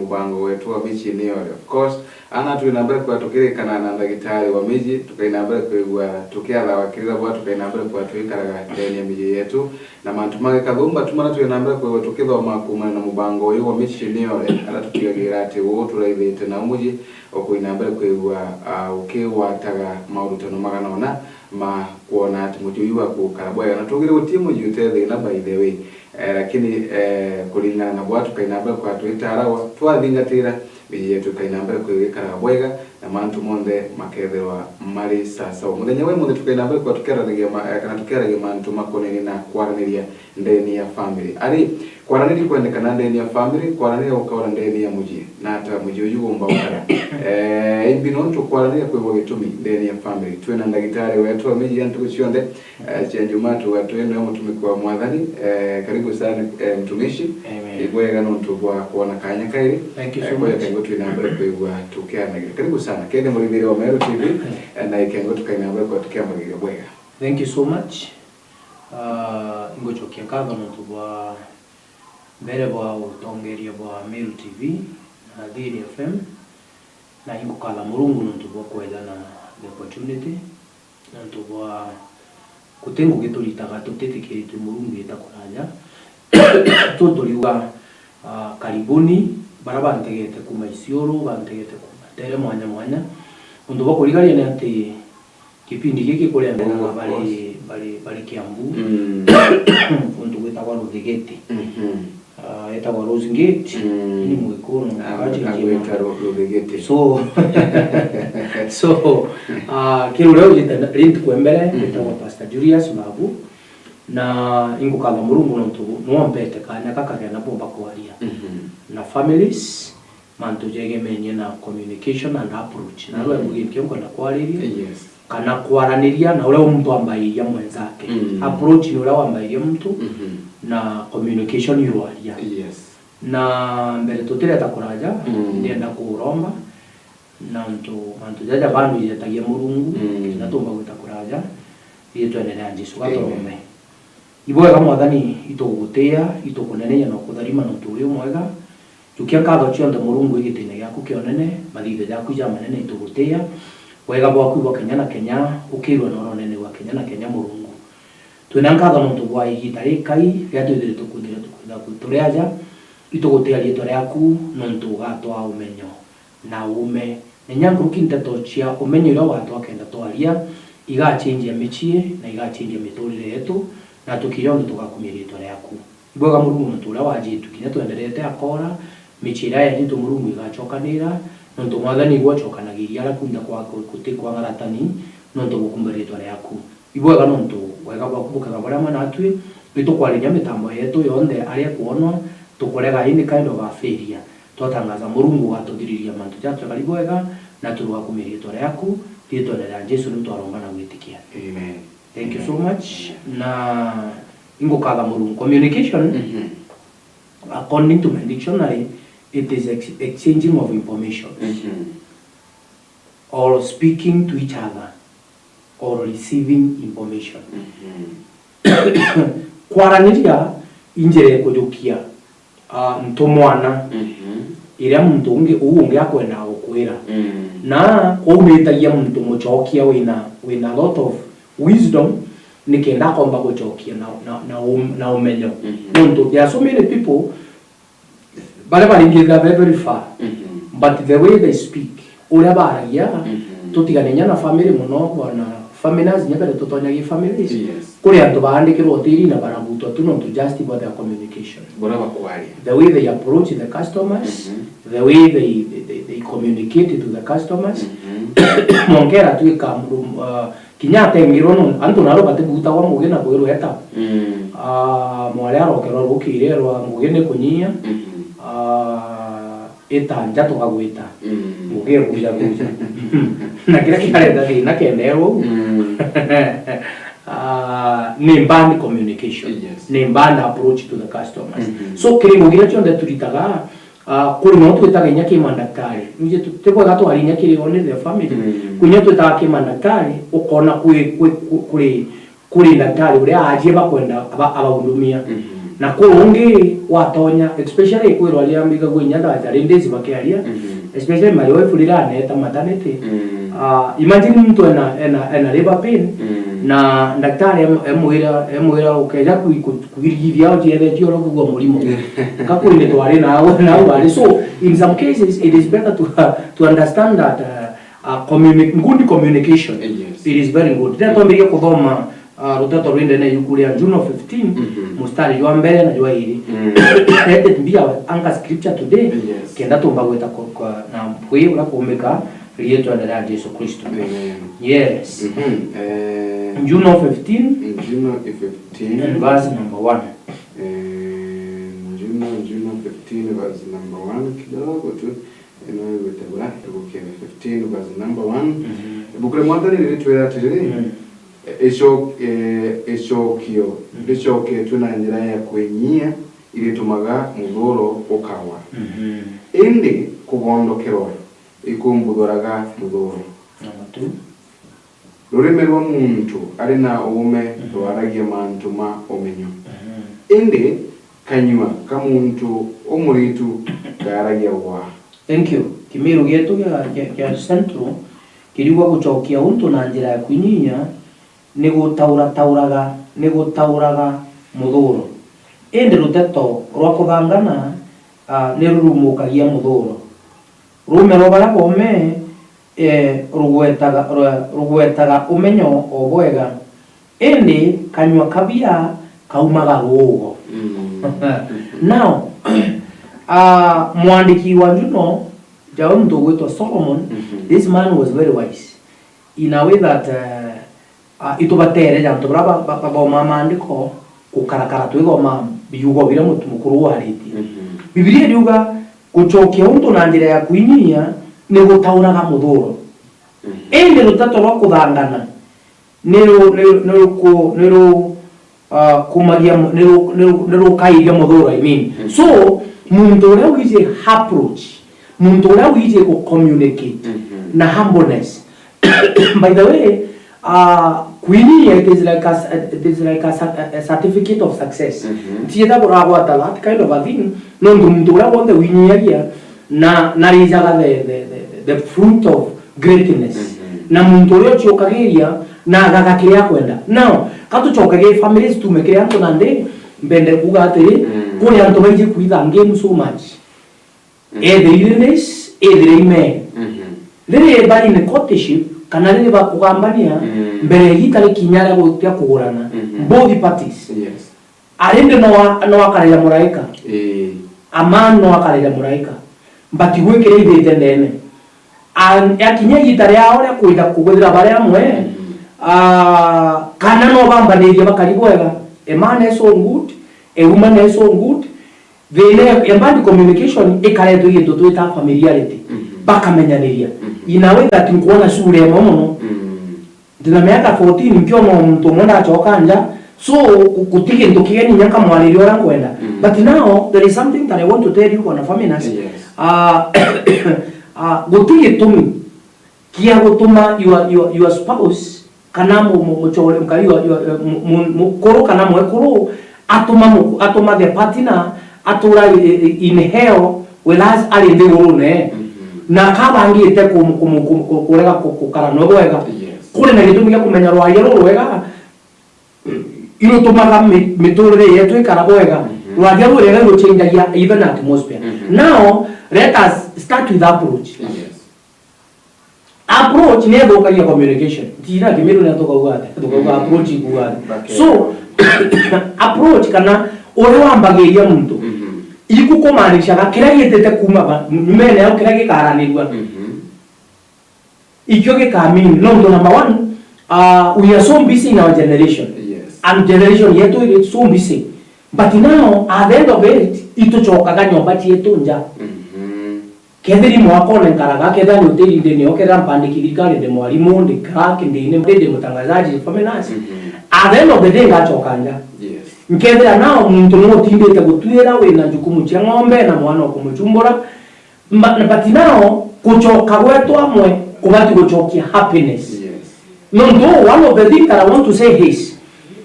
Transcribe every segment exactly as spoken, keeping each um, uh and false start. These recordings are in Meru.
mubango wetu wa micii ni yore. Of course, ana twi na mbere kwa tukirikana na ndagitari wa micii, tukai na mbere kwigua tukiatha wakirira bwa, tukai na mbere kwa twikaraga ndeni ya micii yetu, na mantu mangi kathumba tu mana twi na mbere kwigua tukithoma kuumana na mubango uyu wa micii ni yore, ara tutigagira ati uu turaithite na umuji ukui na mbere kwigua, ah, ukigwataga maurutano magana ona ma kwona ati muji uyu waku ukara bwega, na tugire gutii muji ute thina, by the way. Eh, lakini, eh, kuringana na bwa tukai na mbere kwa twitaragwa, twathingatira miji yetu ikai na mbere kwigikaraga bwega, na mantu monthe makethirwa mari sasawa. Muthenya wa imuthi tukai na mbere kwa tukiaranagia ma-, eh, kana tukiaragia mantu makonainie na kwaraniria ndeni ya family. Ari, kwaraniria kwendekana ndeni ya family, kwaraniria gukaura ndeni ya muji, na ata muji uyu gumba gukara. Eh, imbi nontu kwaraniria kwigwa gitumi ndeni ya family. Twina ndagitari wetu wa miji ya ntuku cionthe, Eh, cia Jumaa tuga twi nwe mutumiki wa Mwathani. Eh, karibu sana, eh, mtumishi. Amen. Ibwega nontu bwa kuona kanya kairi. Thank you so much. Eh, kwa ikengo twi na mbere kwigua tukianagira. Karibu sana. Kende murithiri wa Meru T V, eh, na ikengo tukai na mbere kwa tukiambagiria bwega. Thank you so much. Ah, ingucokia nkatho nontu bwa mbere bwa utongeria bwa Meru T V na Thiri F M, na ingukatha Murungu nontu bwa kwethana the opportunity. Nontu bwa guti ngugi turitaga tutitikiritue Murungu ita kuraja. Tu turiuga, ah, karibuni bara bantegete kuuma Isiolo, bantegete kuuma ntere mwanya mwanya. Untu bwa kurigaria ni ati kipindi giki kuri antu bari, bari, bari Kiambu. Mm. Untu gwitagwa Ruthigiti. Mhm. Ah, etagwa Rose Gate. Mm. Ni Mwikuru, na agweta Ru-, Ruthigiti. So, so, ah, kiru ria ujite na, rintu kwa mbere, mhm, etagwa Pastor Julius Mabu. Na ingukatha Murungu nontu nwompete kanya kakagea na bomba kwaria. Mhm. Na families, mantu jegemenie na communication and approach. Na, mm, rwe mugeni kio nkwenda kwariria. Yes. Kana kwaraniria na uria muntu ambairia mwenzake. Mm. Approach ni uria wambairia muntu, mhm, na communication ni urwaria. Yes. Na mbere tutireta kuraja, mm, ndienda kuromba, na ntu, mantu jaja bandu ijetagia Murungu, mm, na tumba gwita kuraja, ritwene ria Jesu. Amen. Gaturombe. Ibwega Mwathani, itugutia, itukuneneia na ukutharima nontu uri umwega. Jukia nkatho cionthe Murungu igitine giaku kia unene, mathitho jaku jamanene itugutia. Wega bwaku bwa kenya na kenya, ukirua na uronene bwa kenya na kenya Murungu. Twina nkatho nontu bwa igita rikai, riria twithire tukwithira tukwitha kwi turi aja, itugutia riitwa riaku nontu ugatwaa umenyo na uume. Na inya nkuruki nteto cia umenyo iria ugatuaa kenda twaria, igacenjia micii na igacenjia miturire yetu, na tukiria untu tugakumia riitwa riaku. Ibwega Murungu nontu uria wajitu kinya twenderete akora, micii iria yajitu Murungu igacokanira, nontu Mwathani igwe ucokanagiria aria kunthe kwa ku-, guti kwa ngaratani, nontu gukumba riitwa riaku. Ibwega nontu wega bwaku bukega buri amwe natwi, itukwariria mitambo yetu yonthe aria ikwonwa, tukurega any kind of a failure. Twatangaza Murungu ugatuthiriria mantu jatwega bwega, na turugakumia riitwa riaku, riitwene ria Jesu niu twaromba na gwitikia. Amen. Thank you so much. Amen. Na ingukatha Murungu. Communication, mhm, according to my dictionary, it is ex-, exchanging of information, mhm, or speaking to each other or receiving information. Mhm. Kwaraniria i njira ikujukia, ah, ntumwana, mhm, iria muntu ungi, uu ungi akwendaa gukwira. Mm. Na kwaumitagia muntu mucokia wina, wina lot of wisdom, nikenda akomba gucokia na, na, na, um-, na umenyo. Mhm. Nontu there are so many people baria baringithira be very far, mhm, but the way they speak, uria baragia, mhm, tutigane inya na family mono, bwana, families inya bere tutonyagia families. Yes. Kuri antu baandikirwa utiri na barabutwa tu nontu just bwa their communication. Buria bakwaria. The way they approach the customers, mhm, the way they, they, they, they communicate to the customers. Mhm. Mwanka iratuika, uh, kinya atengirwa no, antu naro batibutagwa ngugi na kwirwa eta. Mm. Ah, mwari arokerwa rukiri erwa ngugi ni kunyia. Mhm. Ah, ita nja tukagwita. Mm. Ngugi ikuja kuja. Na kiria kiareta thina kenda erwa uu. Mm. Ah, ni bad communication. Yes. Ni bad approach to the customers. Mhm. So, kiri ngugi iria cionthe turitaga, Ah, kuri no twitaga inya ki mandaktari. Nje tu-, ti bwega twari inya kiri one the family. Mm. Kuri inya twitaga ki mandaktari, ukona kwi, kwi, ku-, kuri, kuri ndaktari uria ajie bakwenda aba-, abahudumia. Mm-hmm. Na kuu ungi watonya, especially kwirwa aria mbigagua inya thaa thaa ndezi bakiaria, Mhm. especially my wife riria aneeta maternity. Mm. Ah, imagine muntu ena, ena, ena labor pain, Mm. na ndaktari em-, emwira, emwira, "Ukeja kui-, ku-, kwirigithia uciethetio uria ukugua murimo." Nka kwini twari nau, nau bari. So, in some cases, it is better to, to understand that, uh, uh, communi-, good communication. Yes. It is very good. Riria twambirie kuthoma, uh, ruteto rwindene yuku ria Juno fifteen, Mhm. mustari jwa mbere na jwa iri. Mm. Let it be our anchor scripture today. Yes. Kenda tumba gwita ku-, kwa, na mpwi uria kuumbika riitwa ria Jesu Kristo. Amen. Yes. Mhm. Eh, Juno fifteen, Juno fifteen. And verse number one. Eh, Juno, Juno fifteen, verse number one. Kidogo tu. Ino igwite bura, igukire fifteen, verse number one. Mhm. Ibuku ria Mwathani riritwira atiriri, Mm. ico-, eh, icokio Mhm. ricoketue na njira ya kwinyia iritumaga muthuro ukagwa. Mhm. Indi kugondokerwa ikumbuthoraga muthuro. Number two. Rurimi rwa muntu ari na uume Mhm. rwaragia mantu ma umenyo, Mhm. indi kanyua ka muntu umuritu kaaragia waa. Thank you. Kimiru gietu gia, gia, gia Central kiriuga gucokia untu na njira ya kwinyinya ni gutauratauraga, ni gutauraga muthuro. Indi ruteto rwa kuthangana, ah, ni rurumukagia muthuro. Ruume rwa baria boome, eh, rugwetaga, rwa-, rugwetaga umenyo o bwega, indi kanyua kabia kaumaga ruugo. Mm. Now, ah, mwandiki wa Juno, jau muntu ugwitwa Solomon, Mhm. this man was very wise in a way that, eh, Ah, itubateere ja antu baria ba-, ba-, bathomaa maandiko, gukarakara twithomaa biugo biria mutu mukuru waritie. Mhm. Bibilia iriuga, gucokia untu na njira ya kwinyia ni gutauraga muthuro. Mhm. Indi ruteto rwa kuthangana ni ru-, ni ru-, ni ruku-, ni ru-, ah, kumagia mu-, ni ru-, ni ru-, ni rukairia muthuro, I mean. Mhm. So, muntu uria wiji approach, muntu uria wiji ku communicate Mhm. na humbleness, by the way, uh, kwinyinya, it is like a, it is like a, cer-, a certificate of success. Mhm. Ntienda kuragwata that kind of a thing, nontu muntu uria wonthe winyinyagia na, na rijaga the, the, the, the fruit of greatness. Mhm. Na muntu uria uciukagiria na agaga kiria akwenda. Now, ka tucoke gi families, tuume kiri antu nandi, mbende kuuga atiri, Mm. kuri antu baiji kwitha game so much. Mhm. Either illness, either amen. Mhm. Riri bari in courtship, kana riri bakugambania, Mm. mbere ya igiita rikinya ria gu-, ria kugurana, Mhm. both parties. Yes. Arindi no a-, no akarira muraika. Ii. A man no akarira muraika. But gwikira ithite ndene. An-, akinya igiita riao ria kwenda kuguthira bari amwe, Mhm. ah, kana no bambanirie bakari bwega. A man is so good, a woman is so good, Thina ya, ya bad communication ikaretwe gintu twita familiarity. Mhm. Bakamenyaniria. Mhm. In a way that nkuona sura imwe mono. Mm. Ndina miaka fourteen, nkiona o muntu umwe ndacoka nja. So, gu-, guti gintu kigeni, nya nkamwariria uria nkwenda. Mm. But now, there is something that I want to tell you, Bwana Faminas. Yes. Ah, ah, guti gitumi kia gutuma your, your, your spouse, kana mu-, mu-, mucore, nka your, your, mu-, mu-, mukuru kana mwekuru, atuma mu-, atuma the partner atura i-, i-, in hell, whereas ari nthigurune. Mhm. Na akabangite ku-, ku-, ku-, ku-, kurega ku-, gukara no bwega. Yes. Kuri na gitumi gia kumenya rwaria rurwega, irutumaga mi-, miturire yetu ikara bwega. Mhm. Rwaria rurwega ruchenjagia even atmosphere. Mhm. Now, let us start with approach. Yes. Approach ni ithukagia communication. Tina Kimiru ni tukauga ati, tukauga Mm. approach ikuuga ati. Okay. So, approach kana uria wambagiria muntu, Mhm. iku kumaanishaga kiria gitite kuuma ba-, nyumene yao, kiria gikaranirua. Mhm. Ikio gikamean, nontu number one, uh, we are so busy in our generation. Yes. And generation yetu iri so busy. But now, at the end of it, itucokaga nyomba cietu nja. Mhm. Kethira i mwakone nkaraga, kethira ni hoteli ndi nio, kethira mpandiki thirikari ndi mwarimu, ndi clerk, ndi ni, ndi mutangazaji, performance. Mhm. At the end of the day, ngacoka nja. Yes. Nkethira now muntu ni utindite gutwira, wina jukumu cia ng'ombe na mwana ukumuchumbura, Mba-, but now, gucoka gwetu amwe kubati gucokia happiness. Yes. Nontu, one of the things that I want to say is,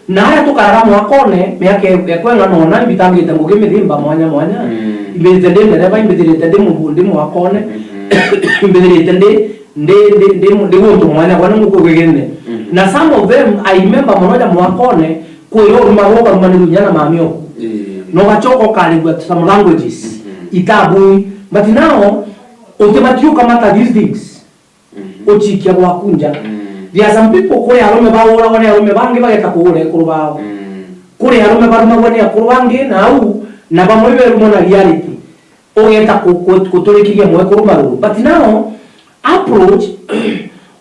Na aria tukaraga mwakone, miaka ekwenga nona, imbitangite ngugi mithimba mwanya mwanya. Mm. Imbithirite ndi ndereba, imbithirite ndi mu-, ndi mwakone. Mm-hmm. Imbithirite ndi, ndi, ndi, ndi, ndi guntu mwanya, kwana nguku gwigine. Mm-hmm. Na some of them, I remember mono ja mwakone, kwira urumagwa ukarumaniru inya na mami oku. Ii. Na ugacoka ukarigua some languages. Mm-hmm. Itabui. But now, utibatiuka mata these things. Mhm. Uchikia gwaku nja. Mm. There are some people kuri arume bauragwa ni arume bangi bageta kuura ekuru bao. Mm. Kuri arume barumagwa ni akuru bangi na au, na bamwe berumwa na reality. Ugeta ku-, ku-, kuturikiria mwekuru maruru. But now, approach,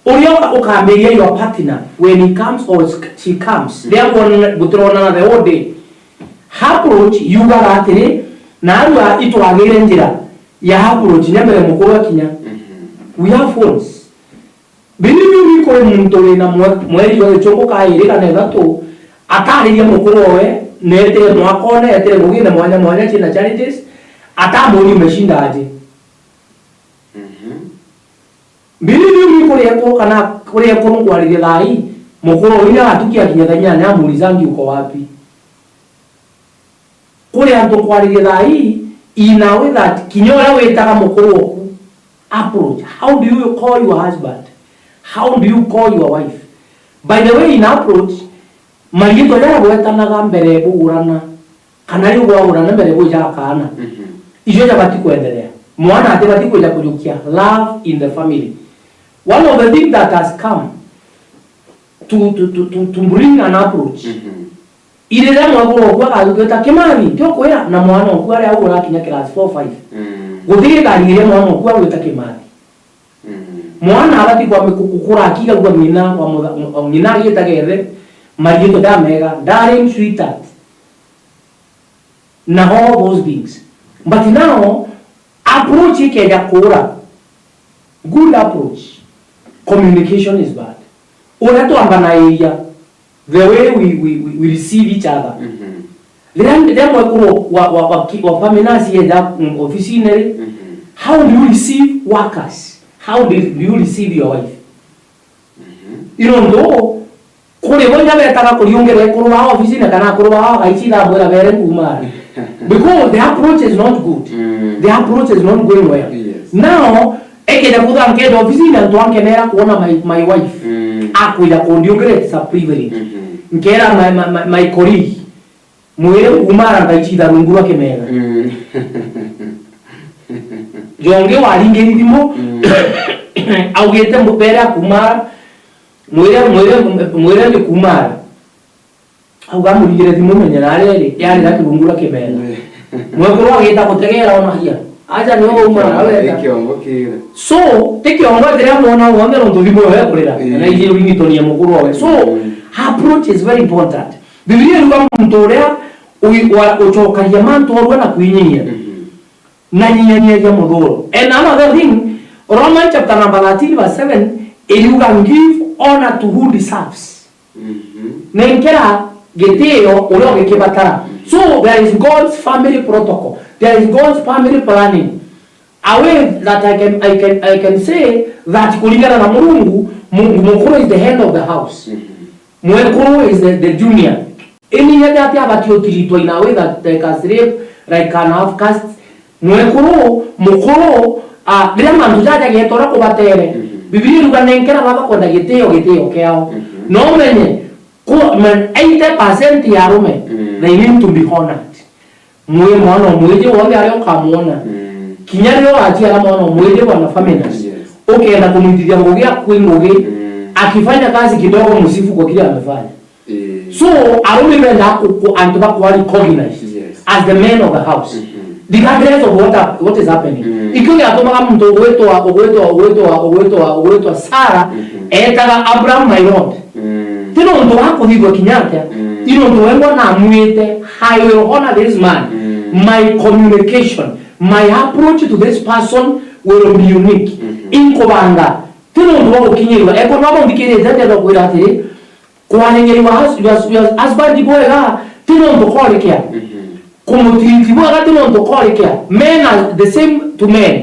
uria uka-, ukambiria your partner when he comes or she comes. Mm. Riria gutirona the whole day. Approach yugaga atiri, narua itwagire njira ya approach nya mbere mukuru akinya. Mhm. We have phones. Believe me, kuri muntu uri na mwe-, mweri jwa gichungu ka iri kana ithatu, atariria mukuru owe, netire mwakone, etire ngugine mwanya mwanya, ciina challenges, atamuri umeshinda aje. Mhm. Believe me, kuri ekuru kana kuri ekuru nkwariria thaa ii, mukuru uyu agatukia kinya thaa inyanya, amurizangi uko wapi? Kuri antu nkwariria thaa ii, in a way that kinya uria witaga mukuru oku, approach. How do you call your husband? How do you call your wife? By the way, in approach, mariitwa jaria bwetanaga mbere bugurana, kana riu bwagurana mbere bwijaga kaana, mhm, icio jabati kwenderea. Mwana atibati kwija kujukia love in the family. One of the things that has come to, to, to, to, to bring an approach. Mhm. Iriria mwekuru oku agagwita Kimathi, ti ukwira, na mwana oku aria au urakinya class four, five. Mm. Guti gikarigiria mwana oku agwita Kimathi. Mm. Mwana abati kwambi ku-, gukura akigagua ng'ina wa mutha-, mu-, ng'ina agitaga ithe, mariitwa jamega, darling, sweetheart. Na all those things. But now, approach ikeja kuura. Good approach. Communication is bad. Uria twambanairia, the way we, we, we, we receive each other. Mhm. Riria, riria mwekuru wa, wa, wa, ki-, wa family acienda, mm, ofisine ri, mhm, how do you receive workers? How do you, do you receive your wife? Mhm. Ino ndu, kuri bo inya betaga kuriungira ekuru bao ofisine kana akuru bao agaicitha bwira bere nkumara. Because the approach is not good. Mm. The approach is not going well. Yes. Now, ekenda kutha nkenda ofisine antu ankenera kuona my, my wife. Mm. Akwija kundiungira, it's a privilege. Mhm. Nkera my, my, my, my colleague. Mwire nkumara ngaichitha rungu rwa kimera. Mm. Jongi waringiri thimu, mm, augite mbere akumara, mwire, mwire, mwire ni kumara. Auga muringire thimu menye na riri, yari na kirungu rwa kimera. Mm. Mwekuru agita gutegera ona hia. Aja ni uma, aweta. Ni kiongo kire. So, ti kiongo kiria mwana wothe nontu thimu yo ekurira. Mm. Na iji uringitonia mukuru owe. So, mm, approach is very important. Biblia iruga muntu uria ui-, wa-, ucokagia mantu orua na kwinyiia. Mhm. Na nyianyiagia muthuro. And another thing, Romans chapter number thirteen verse seven, iriuga, "Give honor to who deserves." Mhm. Nenkera gitio uria ugikibatara. Mhm. So there is God's family protocol. There is God's family planning. A way that I can, I can, I can say that kuringana na Murungu, Mu-, mukuru is the head of the house. Mhm. Mwekuru is the, the junior. Ini yake ati abati utiritwa in a way that like a slave, like an outcast. Mwekuru, mukuru, ah, riria mantu jaja getora kubatere. Mhm. Biblia iruga nenkera baba kwenda gitio, gitio kiao. Mhm. No menye, ku-, man, eighty percent ya arume, mm, they need to be honored. Mwire mwana omwiji wonthe aria ukamwona. Mm. Kinya riria ugaciara mwana omwiji bwana Faminas. Yes. Ukenda kumwitithia ngugi akwi ngugi, mm, akifanya kazi kidogo msifu kwa kile amefanya. Eh. So, arume benda ku-, ku-, antu bakwa recognize, yes, as the men of the house. Mhm. Regardless of what hap-, what is happening. Mm. Ikio giatumaga muntu ugwitwa, ugwitwa, ugwitwa, ugwitwa, ugwitwa Sarah, mhm, etaga Abraham my lord. Mm. Ti nontu wa kuthithua kinya atia. Mm. I nontu wengwa namwite, "I will honor this man. Mm. My communication, my approach to this person will be unique." Mhm. Inkubanga. Ti nontu wa gukinyirwa. Eko no munthikirite ndenda kwira atiri, kwariria your hus-, your, your husband bwega, ti nontu korikea. Mhm. Kumutreat bwega ti nontu korikea. Men are the same to men.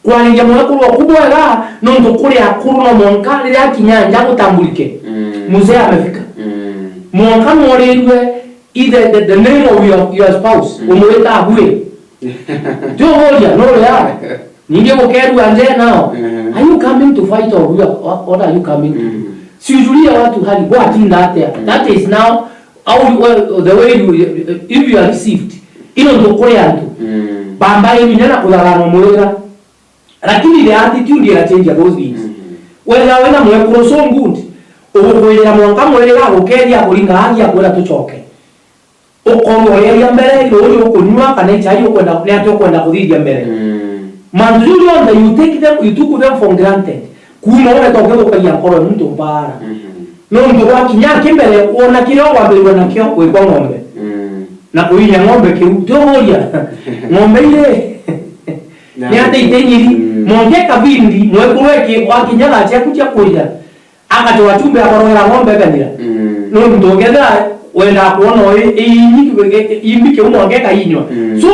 Kwariria mwekuru waku bwega, nontu kuri akuru no mwanka riria akinya nja gutambulike. Mm. Mzee amefika. Mm. Mwanka mworirue either the, the name of your, your spouse, mm, umwita abue. Ti uguria, no ria. Ningi gukerua nje nao. Mm. Are you coming to fight or you are, what, what are you coming to do? Mm. Si ujulia watu hali, gwatinda atia? Mm. That is now how you, well, the way you, if you are received. Ino ntu kuri antu. Mm. Bamba irinya na kutharana mwira. Lakini the attitude ira change those things. Mm-hmm. Wethira wina mwekuru so good, ugukwirira mwanka mwirira agukeria akuringa agi akwira tucoke. Ukorwa ureria mbere, iruuji ukunyua, kana ichai ukwenda, ni atia ukwenda kuthithia mbere. Mm. Mantu jau jonthe, you take them, you took them for granted. Kuuma ugeta ukithukagia nkoro ya muntu mpara. Mm-hmm. Nontu gwakinya aki mbere, wona kiria ugwambirua nakio, gwikwa ng'ombe. Mm. Na kuinya ng'ombe kiu, ti uguria. Ng'ombe iri. Na ni atia itenyiri? Mm. Monke kabindi, mwekuru eki, wakinya thaa ciaku cia kuja, akatoa chumbe akarogera ng'ombe kanira. Mm. Nontu ukethira wenda kuona oi, iinyi, imbi kiu monke kainywa. Mm. So,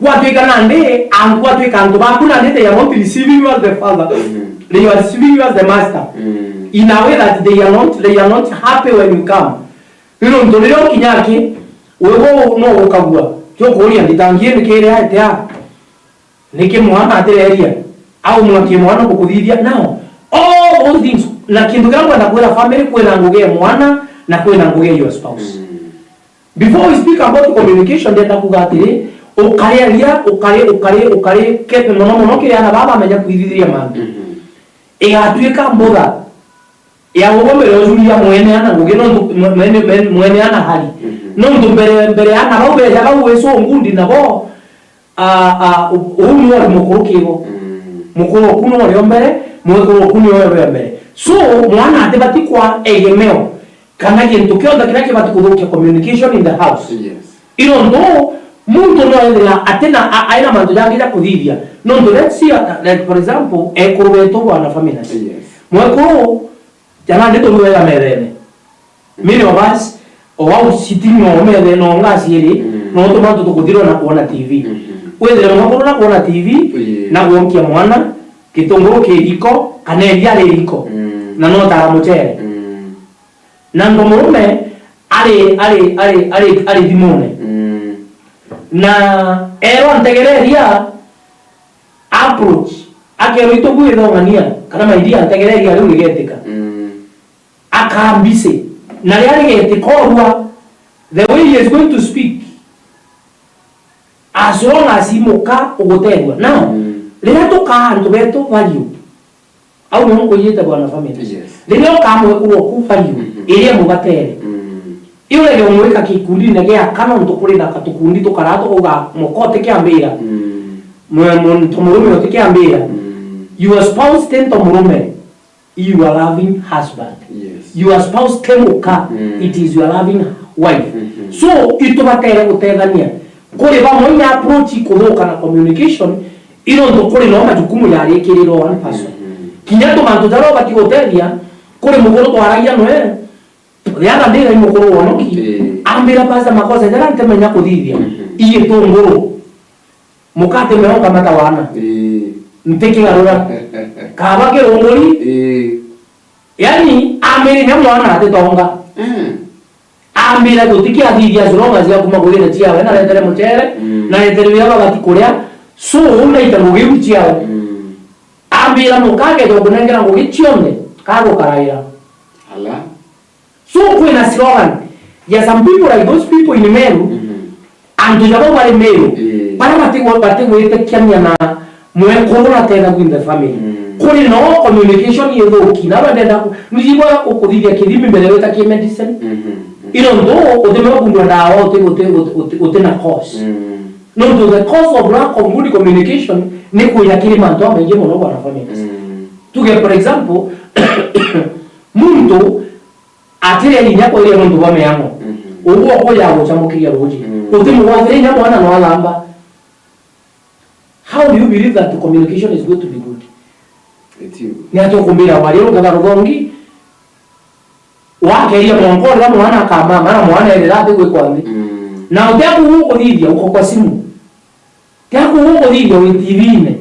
gwatuika nandi, antu gwatuika antu baku nandi, they are not receiving you as the father. Mm. They are receiving you as the master. Mm. In a way that they are not, they are not happy when you come. Ni nontu riria ukinya aki, ugwe no ukagua. Ti ukuuria nditangie niki iri aete a? Niki mwana atireria? Au mwaki mwana kukuthithia? Now, all those things, na kintu kiria ngwenda kwira family, kwina ngugi ya mwana, na kwina ngugi ya your spouse. Mm. Before we speak about communication, ndenda kuga atiri, ukariaria, ukari, ukari, ukari, kepe mono mono kiria ana baba bamenya kwithithiria mantu. Mm-hmm. Igatuika mbutha ya ugwe mbere ujuria mwene ana ngugi, nontu mwe-, mwene, mwene, mwene ana hari. Mhm. Nontu mbere, mbere ana bau beja bau wisu ngundi nabo, a, a, u-, uu ni wari mukuru kibo. Mm. Mukuru oku ni wari o mbere, mwekuru oku ni wari o mbere. So, mwana atibati kwa egemeo, kana gintu kionthe kiria kibati kuthukia communication in the house. Yes. Irontu muntu no ethira atina, a-, aina mantu jangi ja kuthithia. Nontu let's see, uh, like, for example, ekuru betu bwana families. Yes. Mwekuru, jana ndi tunywe wega methene. Many of us, o au sitting no methene, no ngasi iri, mm, no tumantu tukuthirwa na kuona T V. Mhm. Wethire mwekuru na kuona T V, yeah, na gwonkia mwana, gitunguru ki riko, kana iria ri riko, mm, na no tara mucere. Mm. Na ndo murume ari, ari, ari, ari, ari thimune. Mm. Na erwa ntegereria approach, akerwa itu gwithong'ania, kana my dear ntegereria riu rigetika. Mm. Akambise. Na riria rigetika orua, the way he is going to speak, as long as imuka uguterua. Now, mm, riria tukaa antu betu value, au nio nkuijite bwana family. Yes. Riria ukamwekuru oku value, mhm, iria mubatere. Mm. Iu rege umwika gikundine gia kana ntu kuri na katukundi tukaraa tukauga muka utikiambira. Mm. Mwe-, muntu murume utikiambira. Mm. Your spouse ti nto murume. You are loving husband. Yes. Your spouse ti muka, mm, it is your loving wife. Mhm. So, itubatere gutethania. Kuri bamwe inya approach kuthuka na communication, irontu kuri no majukumu yarikirirwe one person. Mhm. Kinya tumantu jaria ubati gutethia, kuri mukuru twaragia nwe, the other day nai mukuru wonoki, eh, ambira, "Pastor, makosa jaria ntimenya kuthithia, mhm, ii gitunguru." Mukate meonga mata wana. Ii. Ntikigarura. Kaba kirunguri. Ii. Yani, amiri nya mwana atitonga. Mm. Ambira tutikiathithia as long as akuma kuthina ciawe, naretere mucere, mm, naretere wira bagati kuria, so, naita ngugi iu ciawe. Mm. Ambira muka akeja kunengera ngugi cionthe, kagukaraira. Ala. So, kwina slogan ya some people, like those people in Meru, mhm, antu jabo bari Meru, ii, baria bati-, batigwitikania na mwekuru na tethagu in the family. Mm. Kuri no communication ithuki, na bendenda ku-, nijibwa ukuthithia kithimi mbere wita ki medicine. Mhm, mhm. Ino ndo utimwe kundwa ndawa uti, uti, uti, uti, uti na cause. Mm. Nontu the cause of lack of good communication ni kwina kiri mantu amaingi mono bwana families. Mm. Tuge for example, muntu atire inya kwa iria nontu bwa miango. Mhm. Uguo kuya gucamukiria ruji. Mm. Utimugwatire inya mwana no alamba. How do you believe that the communication is going to be good? It's you. Ni atia ukumbira wari ugetha ruthongi? Wakeria mwanka uria mwana akamama na mwana erira ati gwikwa nthi. Mm. Na utia kugu kuthithia uko kwa simu. Tia kugu kuthithia wi T V-ine.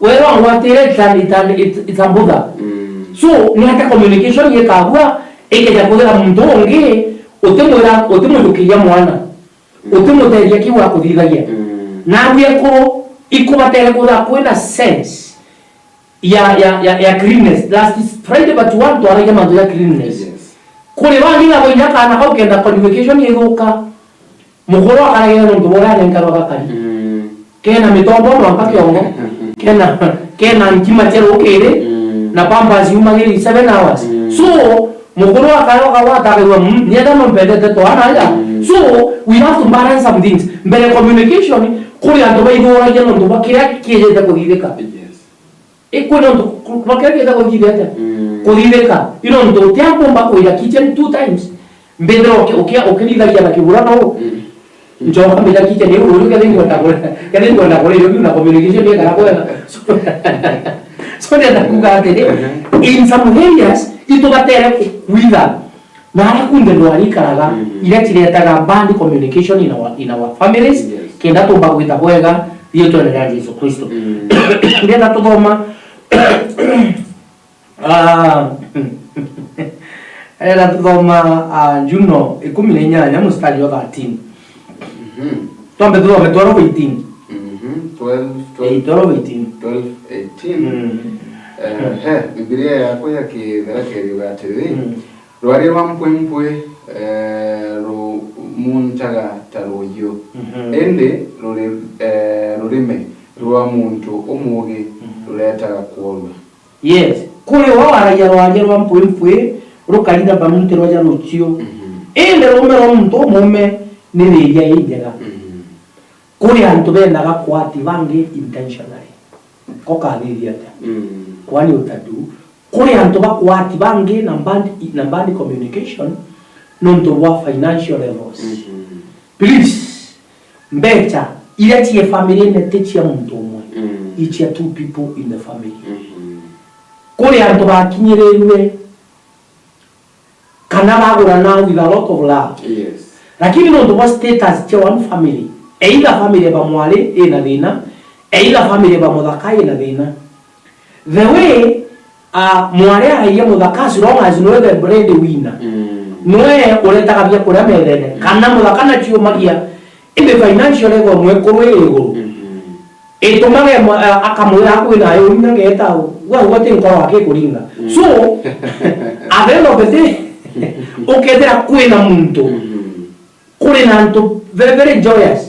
Wera ngwatire it's an, it's an, it's, it's a bother. Mm. So, ni ata communication yekagua ikeja kuthira muntu ungi Utimwira, utimujukiria mwana, utimuteethia kiu akuthithagia. Mm. Na abu ekuru ikubatere kwithirwa kwina sense ya, ya, ya, ya cleanness. Last Friday but one twaragia mantu ja cleanness. Yes. Kuri bangi nabo inya kana kau kenda communication ithuka. Mukuru akaragire nontu bwa uria anenkarwa gakari. Mm. Kena mitombo mwanka kiongo. Kena, kena nkima cia rukiri. Mm. Na pampers yumagiri seven hours. Mm. So, mukuru akaragwa gwatagirwa, mm, nienda no mpendete twana aja. Mm. So, we have to balance some things. Mbere communication, kuri antu baithuragia nontu bwa kiria kiejete kuthithika. Yes. Ikwina untu ku-, bakira kienda kuthithia atia? Mm. Kuthithika. Ino untu utia mpumba kwira kitchen two times. Mbithira uki-, uki-, ukirithagia na kibura no. Mm. Njoka mbira kitchen iu, uyu kethira ingwenda kure-, kethira ingwenda kuria irio biu na communication ni kana kwega. So, so ndenda kuga atiri, mhm, in some areas, itubatere ku-, kwitha na aria kunthe ndwari ikaraga, mm, iria ciretaga bad communication in our, in our families, yes, kenda tumba gwita bwega riitwene ria Jesu Kristo. Mm. Ndenda tuthoma, ah, ndenda tuthoma, ah, Juno ikumi na inyanya mustari wa thirteen. Mhm. Twambe tuthome twelve eighteen. Mhm. Twelve, twelve, eh, twelve eighteen. Twelve eighteen. Mm. Eh, he, Bibilia yakwa ya Kithera keriuga atiri, mm. Rwari rwa mpwimpwi, eh, rumuntaga ta ruuyu, mhm, indi ruri-, eh, rurimi rwa muntu umuugi, mhm, ruretaga kworua. Yes, kuri we waragia rwaria rwa mpwimpwi rukaritha mamuntirwa ja rucio, mhm, indi ruume rwa muntu umuume ni thiiria injega. Mhm. Kuri antu bendaga kwati bangi intentionally. Ko kathithia atia? Mm. Kwani utadu? Kuri antu bakwati bangi na bad, na bad communication nontu bwa financial levels. Mhm. Please, mbecha iria cie family-ine ti cia muntu umwe. Mm. It's cia two people in the family. Mhm. Kuri antu bakinyirirue kana bagurana with a lot of love. Yes. Lakini nontu bwa status cia one family, either family ba mwari ina thina, either family ba muthaka ina thina. The way, uh, mwari araiya muthaka, as long as noe the bread winner, mm, noe uretaga bia kuria methene, mm, kana muthaka na ciumagia, indi financial level mwekuru iri iguru. Mhm. Itumage mwa-, a-, akamwira akwina ayo, unya ngeta, gwa, gwa ti nkoro akikuringa. Mm. So, at the end of the day, ukethira kwina muntu, mhm, kuri na antu very, very joyous,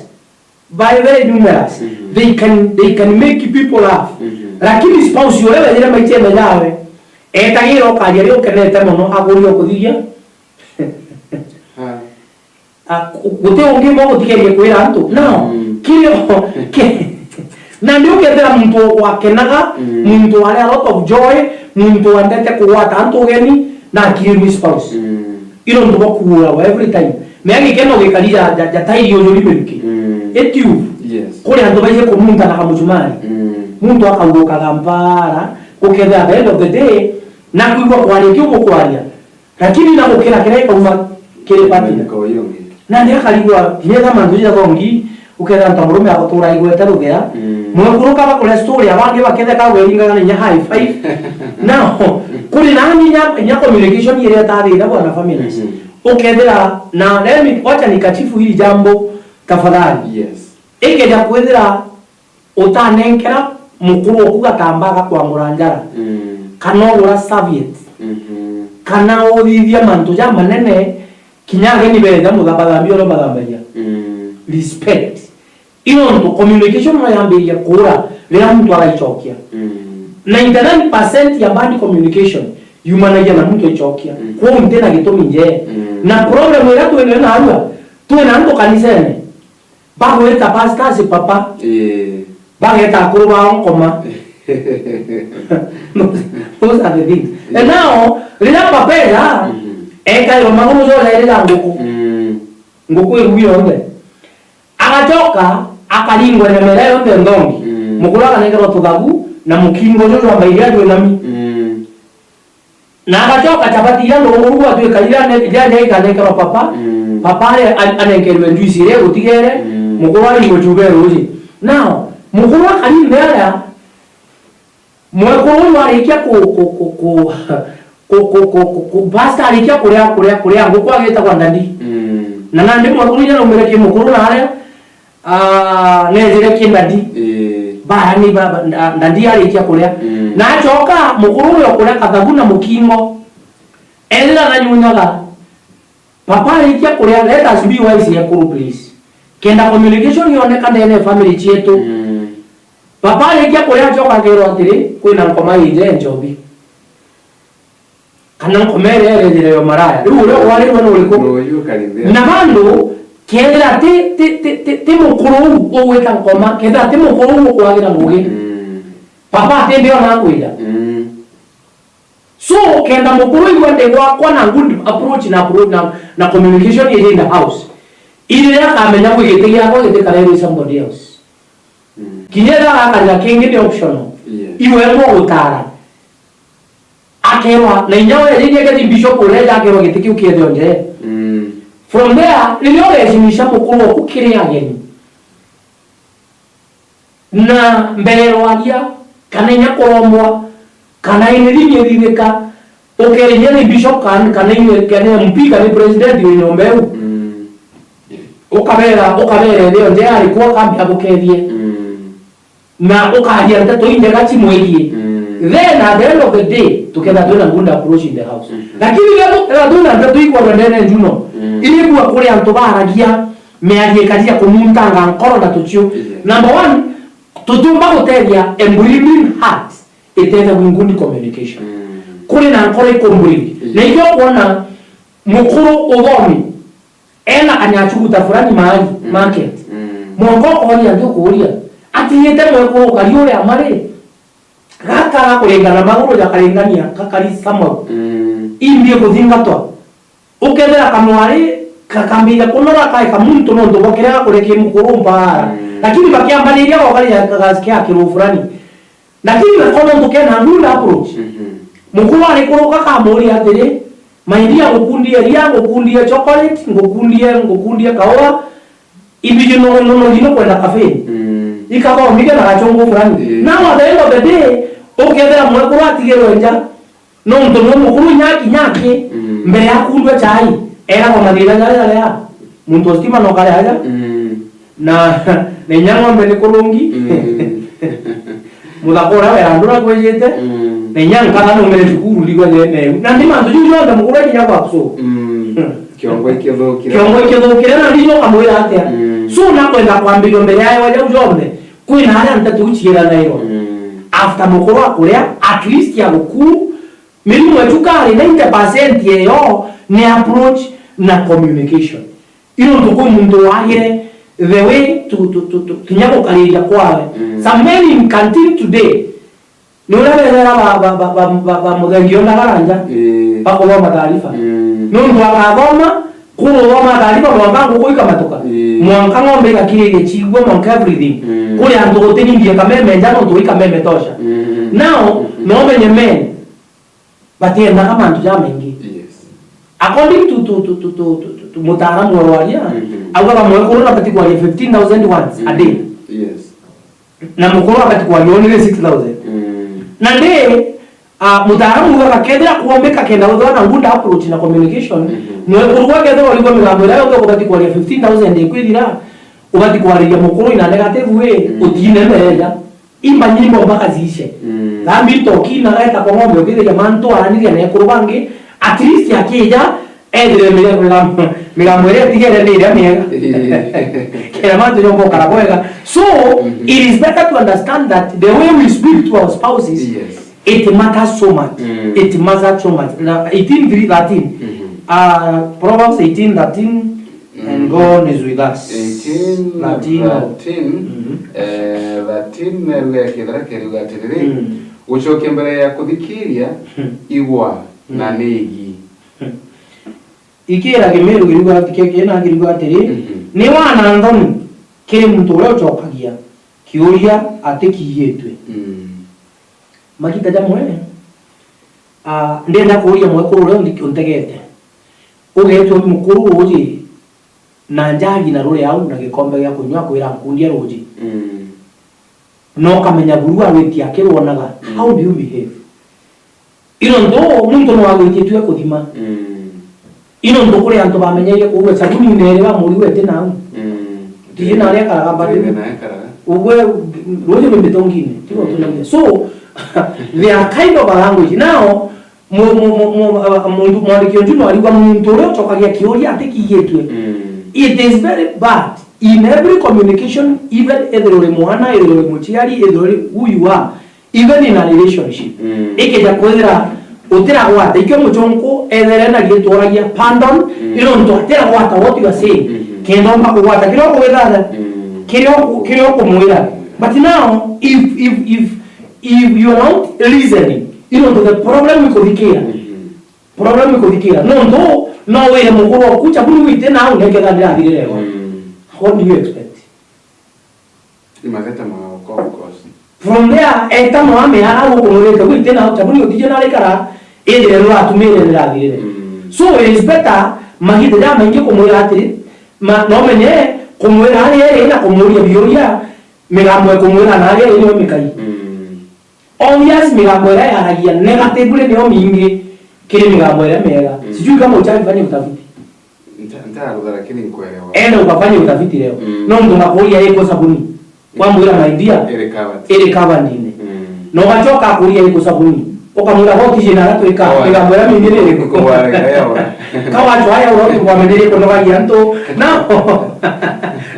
very, very numerous, mhm, they can, they can make people laugh. Mhm. Lakini spouse uria wethire maichene jawe, etagira ukaria ri ukenete mono, aguria ukuthiria. Ah. Ah, ku-, guti ungi umwe gutigerie kwira antu. No, mm, kirio, ki-, na ni ukethira muntu wakenaga, mm, muntu wari a lot of joy, muntu wendete kugwata antu ugeni, na akirirwe spouse. Mm. Ino ntu bwa kuura every time. Mea gikeno gikari ja, ja, ja tairi uyu rimenki. Mm. Itiu. Yes. Kuri antu baije kumunta na kamucumari. Mm. Muntu akaurukaga mpara, ukethira at the end of the day, na kuigua kwaria kiu gukwaria. Lakini na gukira kiria gikauma kiri partner. Niko yongi. Na ni akarigwa, kinya tha mantu ja thongi, ukethira nta murume agutura igwete ruthea. Mm. Mwekuru kaba kuria story, abangi baketheka gweringaga na inya high five. Now, kuri na nginya, inya communication iria itathira bwana families. Mm-hmm. Ukethira, na let me, wacha nikachifu hili jambo, tafadhali. Yes. Ikeja kwithira utanenkera mukuru oku gatambaa ga kwangura njara, mm, kana ugura serviette, mhm, kana uthithia mantu jamanene, kinya ageni beja muthambathambia uria mathambagia. Mm. Respect. Ino ntu communication no yambiriria kuura riria muntu araicokia. Mm. Ninety-nine percent ya bad communication yumanagia na muntu aicokia. Mm. Kwou nti na gitumi njee. Mm. Na problem iria twinayo narua, twina antu kanisene, bagwita pastors papa. Ii. Bageta akuru bao nkoma. Those are the things. And now, riria papa ega, mhm, ekairwa maguru jojairira nguku. Mm. Nguku irugi yonthe. Agacoka, akaringwa nyama iria yonthe nthongi. Mm. Mukuru akanengerwa tuthagu, na mukingo juju jwa mbairia jwinami. Mm. Na agacoka chapati iria ndunguru gwatuika iria ne-, iria iria ikanekerwa papa, mm, papa are-, an-, anenkerwe njuici iria igutigere, mm, mukuru aringwe chuba ya ruuji. Now, mukuru akari nthi aria, mwekuru uyu arikia ku-, ku-, ku-, ku-, ku, ku, ku, ku, ku, pastor arikia kuria, kuria, kuria nguku agitagwa ndadi. Mm. Na nandi mwekuru inya naumire ki mukuru na aria, ah, nejire ki ndadi. Ii. Baani ba, ba, nda-, ndadi arikia kuria. Mm. Na acoka mukuru uria ukuria kathagu na mukingo. Ethira nanyunyaga. Papa arikia kuria, let us be wise ekuru, please. Kenda communication yoneka ndene ya family cietu. Mm. Papa arikia kuria acoka akerwa atiri, kwina nkoma ije njobi. Kana nkoma iria irejire yo maraya. Riu uria ugwarirwe ni uriku? Nuyu karithia. Na bandu, kethira ti, ti, ti, ti, ti mukuru uu ugwita nkoma, kethira ti mukuru uu ukwagira ngugi. Mm. Papa atindi ona akwenda. Mm. So, kenda mukuru igua ndigwa kwa na good approach na approach na, na communication iri in the house. Iri akamenya kwi giti giakwa giti karairwe somebody else. Mm. Kinya ira akanira kingi ni optional. Yes. Iwe mo gutara. Akerwa, na inya we riria geti bishop ureja akerwa giti kiu kiethe onje. Mm. From there, riria urecimisha mukuru oku kiri ageni. Na mbere rwaria, kana inya kurombwa, kana ini ringi ririka, ukerinya ni bishop kan-, kana inya, kana M P, kana president wi nyomba iu. Mm. Ukabera, ukabera ethio nje ari kwa kambia gukethie. Mm. Na ukaria nteto injega cimwegie. Mm. Then at the end of the day, tuketha twina good approach in the house. Mm-hmm. Lakini riria tuketha twina nteto ikwona ndene njuno, mm, iri bua kuri antu baragia, miario ikaria kumuntanga nkoro na tucio. Yes. Number one, tutiumba gutethia a bleeding heart itethagua in good communication. Mm. Kuri na nkoro ikumburiri. Yes. Na ikio kwona mukuru uthomi, ena kanyachuguta fulani mahali, mm, market. Mm. Mwanka ukoria nthi ukuria, atigite mwekuru ukari uria mari, gaka gakuringana maguru jakaringania, gakari samau. Mm. Imbi kuthingatwa. Ukethira kamwari, kakambia kunora kae kamuntu nontu bwa kiria gakuri ki mukuru mpara. Mm. Lakini bakiambaniria gokari gasikia kiru fulani. Lakini nako nontu kena good approach. Mhm. Mukuru arikuruka kamuria atiri, "My dear, ngukundie ria, ngukundie chocolate, ngukundie, ngukundie kaua, ibiji no, no, no, ndino kwenda cafe." Mm. Ikathomithia na gachungu fulani. Mm. Now at the end of the day, ukethira mwekuru atigirwe nja, nontu ni mukuru nyaki nyaki, mm, mbere ya kundua chai, eragwa mathina jaria jaria, muntu wa stima no kare aja. Mm. Na, na inya ng'ombe ni kurungi. Mm. Muthaka uria werandura kwijite. Mm. Na inya nkatha numire cukuru ndigwa jeneu. Na ndi mantu juu jonthe mukuru akinya gwaku. Mm. Kiongo ikithukire. Kiongo ikithukire na ndijo kamwira atia. Mm. So na kwenda kwambirio mbere ya jau jonthe, kwina aria nteto iu ciiranairwa. Mm. After mukuru akuria, at least ya gukuu, mirimu etu kari ninety percent yeyo ni approach na communication. Ino ntuku muntu wagire the way to, to, to, to, kinya gukariria kwawe. Mm. Some men in canteen today, ni uria bethera ba, ba, ba, ba, ba, ba muthengi o ndagaranja, eh, bakuthoma taarifa. Mm. Nuntu akathoma, kuthoma taarifa mwanka nguku ikamatuka. Eh. Mwanka ng'ombe igakiriria ciigua, mwanka everything. Mm. Kuri antu gutinindie kameme nja nontu i kameme tosha. Mm. Now, mm-hmm, no menye men, batiendaga mantu jamaingi. Yes. According to, to, to mutaaramu wa waria, mhm, augaga mwekuru nabati kwaria fifteen thousand words a day. Mhm. Yes. Na mukuru abati kwaria only six thousand. Mm. Na ndi, ah, mutaaramu augaga kethira kuombika kenda withwa na good approach na communication, mhm, mwekuru gwa kethira urigwa migambo iria yonthe ukubati kwaria fifteen thousand ikwithira, ubati kwariria mukuru in a negative way, mm, utinemereja. Imba nyimbo mpaka ziishe. Mm. Thambi ntoki na gaeta kwa ng'ombe ukithiria mantu araniria na ekuru bangi, at least akija, ethire migambo, migambo iria itigere ni iria miega. Eh. Kira mantu jomba ukara bwega. So, mhm, it is better to understand that the way we speak to our spouses, yes, it matters so much. Mm. It matters so much. Na eighteen thirteen, mhm, uh, Proverbs eighteen thirteen, and God is with us. Eighteen, thirteen. Thirteen, mhm, eh, thirteen, eh, kethira keriuga atiriri, mm, gucokia mbere ya kuthikiria, mm, igwa, mm, na ni igi. Mm. Ikira Kimiru kiriuga ati-, ke-, kena kiriuga atiri, mhm, ni wana nthoni kiri muntu uria ucokagia kiuria atikiitwe. Mm. Magita jamwe, ah, ndenda kuuria mwekuru uria unthi-, untegete. Ugeetwa mukuru uji na njagi na ruri au na gikombe gia kunywa akwira nkundia ruji. Mm. Na ukamenya buru agwitia akirwonaga. Mm. How do you behave? Ino ntu muntu no agwititue kuthima. Mm. Ino ntu kuri antu bamenyeire kuuga sabuni neere wa muri wete nau. Mm. Tiji na aria karaga mbati. Tiji na aria karaga. Ugwe ruuji rwi mitungine, tigo tunagia. So, they are kind of a language. Now, mu-, mu-, mu-, mu-, uh, muntu, mwandiki o njuno ariuga muntu uria ucokagia kiuria atikigitue. Mm. It is very bad in every communication, even ethirwe uri mwana, ethirwe uri muciari, ethirwe uri who you are. Even in a relationship, mm, ikeja kwithira utiragwata, ikio muchunku ethere na riitwa uragia pardon, mm, ino ntu atiragwata what you are saying. Mm-hmm. Kenda omba kugwata kiria ukugwetha, mm, kiria uku-, kiria ukumwira. But now, if, if, if, if you are not listening, ino ntu the problem ikuthikira. Mm-hmm. Problem ikuthikira. No ntu, no wire mukuru oku, chabuni wite nau, neketha ndirathirire. Mm. What do you expect? Ni mateta ma goko, of course. From there, eta no ameara gukumurite gwite na chabuni utije na rikara, indi rero atumire ndirathirire. Mm. So it is better magita ja maingi kumwira atiri, ma, no menye kumwira ari eri na kumuria biuria, migambo ya kumwira na ari eri niyo mikai. Mm. Obvious, migambo iria yaragia negatively niyo mingi kiri migambo iria miega. Mm. Sijui kama uchafanya utafiti. Nta-, ntarutha, lakini nkuelewa. Enda ukafanya utafiti leo. Mm. No mtu nakuuria iko sabuni. Wamwira, "My dear, iri covered, iri covered ine." Mm. Na ugachoka akuuria iko sabuni. Ukamwira, "Go tije na ratu ika, oh, ika mwira mingi ni iriku?" Ko wale, eh, ora. Ka watu haya ura kwamenyire kunogagia ntu. No.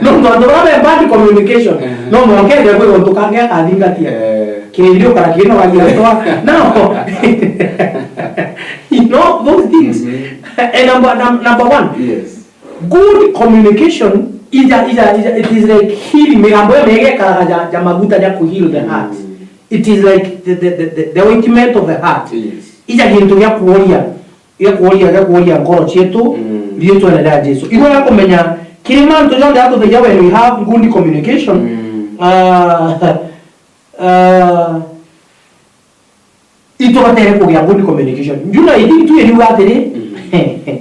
No, no, no, no, bad communication. Eh. No, no, ngende kwi guntu kangi akathingatia. Eh. Kindi ukara kinogagia ntu. No. You know, those things. Mm-hmm. And number, num-, number one, yes. Good communication is a, is a, is a, it is like healing. Migambo iyo miega ikaraga ja, ja maguta ja ku heal the heart. Mm. It is like the, the, the, the, the ointment of the heart. Yes. Ija gintu gia kuoria, gia kuoria, gia kuoria nkoro cietu, mm, riitwene ria Jesu. Igwe ya kumenya kiri mantu jonthe atuthagia when we have good communication. Mm. Ah, ah, itubatere kugia good communication. Njuna iti tu iriuga atiri, mm,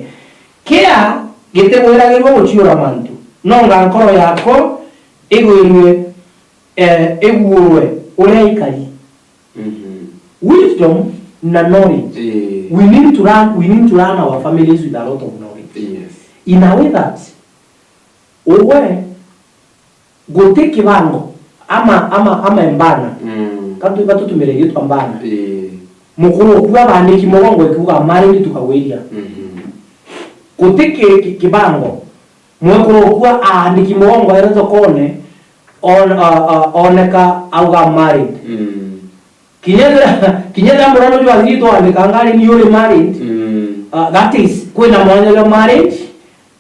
kia gitigwiragirwa guciura mantu, nonga nkoro yako igwirwe, eh, iguurwe uria ikari. Mhm. Wisdom na knowledge. Eh. We need to learn, we need to learn our families with a lot of knowledge. Yes. In a way that ugwe guti kibango ama, ama, ama embana. Mm. Katu, katutumire gitwa mbana. Eh. Mukuru okua bandiki mugongo ikiuga married tukagwiria. Mhm. Guti ki, ki, kibango. Mwekuru okua aandiki mugongo ere thokone, on, a, a, oneka auga married. Mm. Kinya ethira, kinya ethira murano jwa thiri twandikanga ari ni uri married, mm, uh, that is, kwina mwanya jwa marriage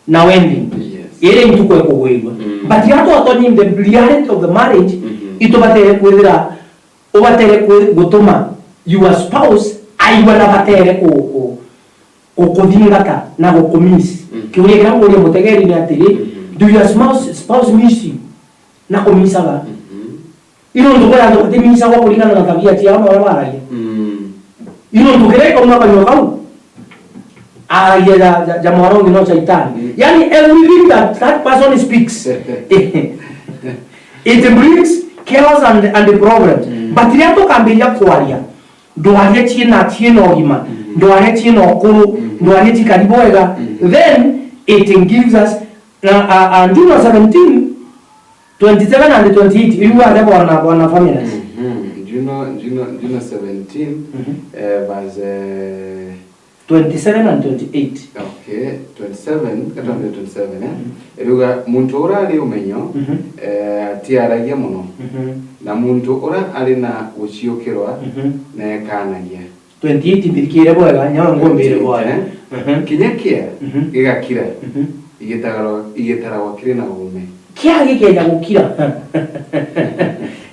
na wedding. Yes. Iri ntuku ekugwirua. Mm. But ya twatonye in the reality of the marriage, mm-hmm, itubatere kwithira, ubatere kwi-, gutuma your spouse aigua na batere ku-, ku-, gukuthingata na gukumiss. Mm. Kiuria kiria nguria mutegeri ni atiri, mm-hmm, do your spouse, spouse miss you? Na kumissaga. Mm-hmm. Ino ntu kuri antu batimisagwa kuringana na tabia ciao na uria baragia. Mm. Ino ntu kiria ikauma kanyua kau, aragia ja, ja, ja mwana ungi no shaitani. Mm. Yani everything that that person speaks, it brings chaos and, and problems. Mm. But riria tukambiria kwaria, ndwarie ciina, ciina ugima, mm, ndwarie ciina ukuru, mm, ndwarie cikari bwega, mm, then it gives us, na, a, a, Juno seventeen, twenty-seven and twenty-eight, iriuga atia bwana, bwana Faminas? Mhm. Juno, Juno, Juno seventeen, mhm, eh, verse, eh, twenty-seven and twenty-eight. Okay, twenty-seven, ka twambire twenty-seven, eh? Mhm. Iriuga, "Muntu uria ari umenyo, mhm, eh, atiaragia muno, mhm, na muntu uria ari na guciukirwa, mhm, neekanagia." Twenty-eight mbirikire bwega, nyawe ngumbire bwega. Twenty-eight, eh? Mhm. Kinya kia, mhm, gigakira, mhm, igitaragwa, igitaragwa kiri na uume. Kia gikeja gukira.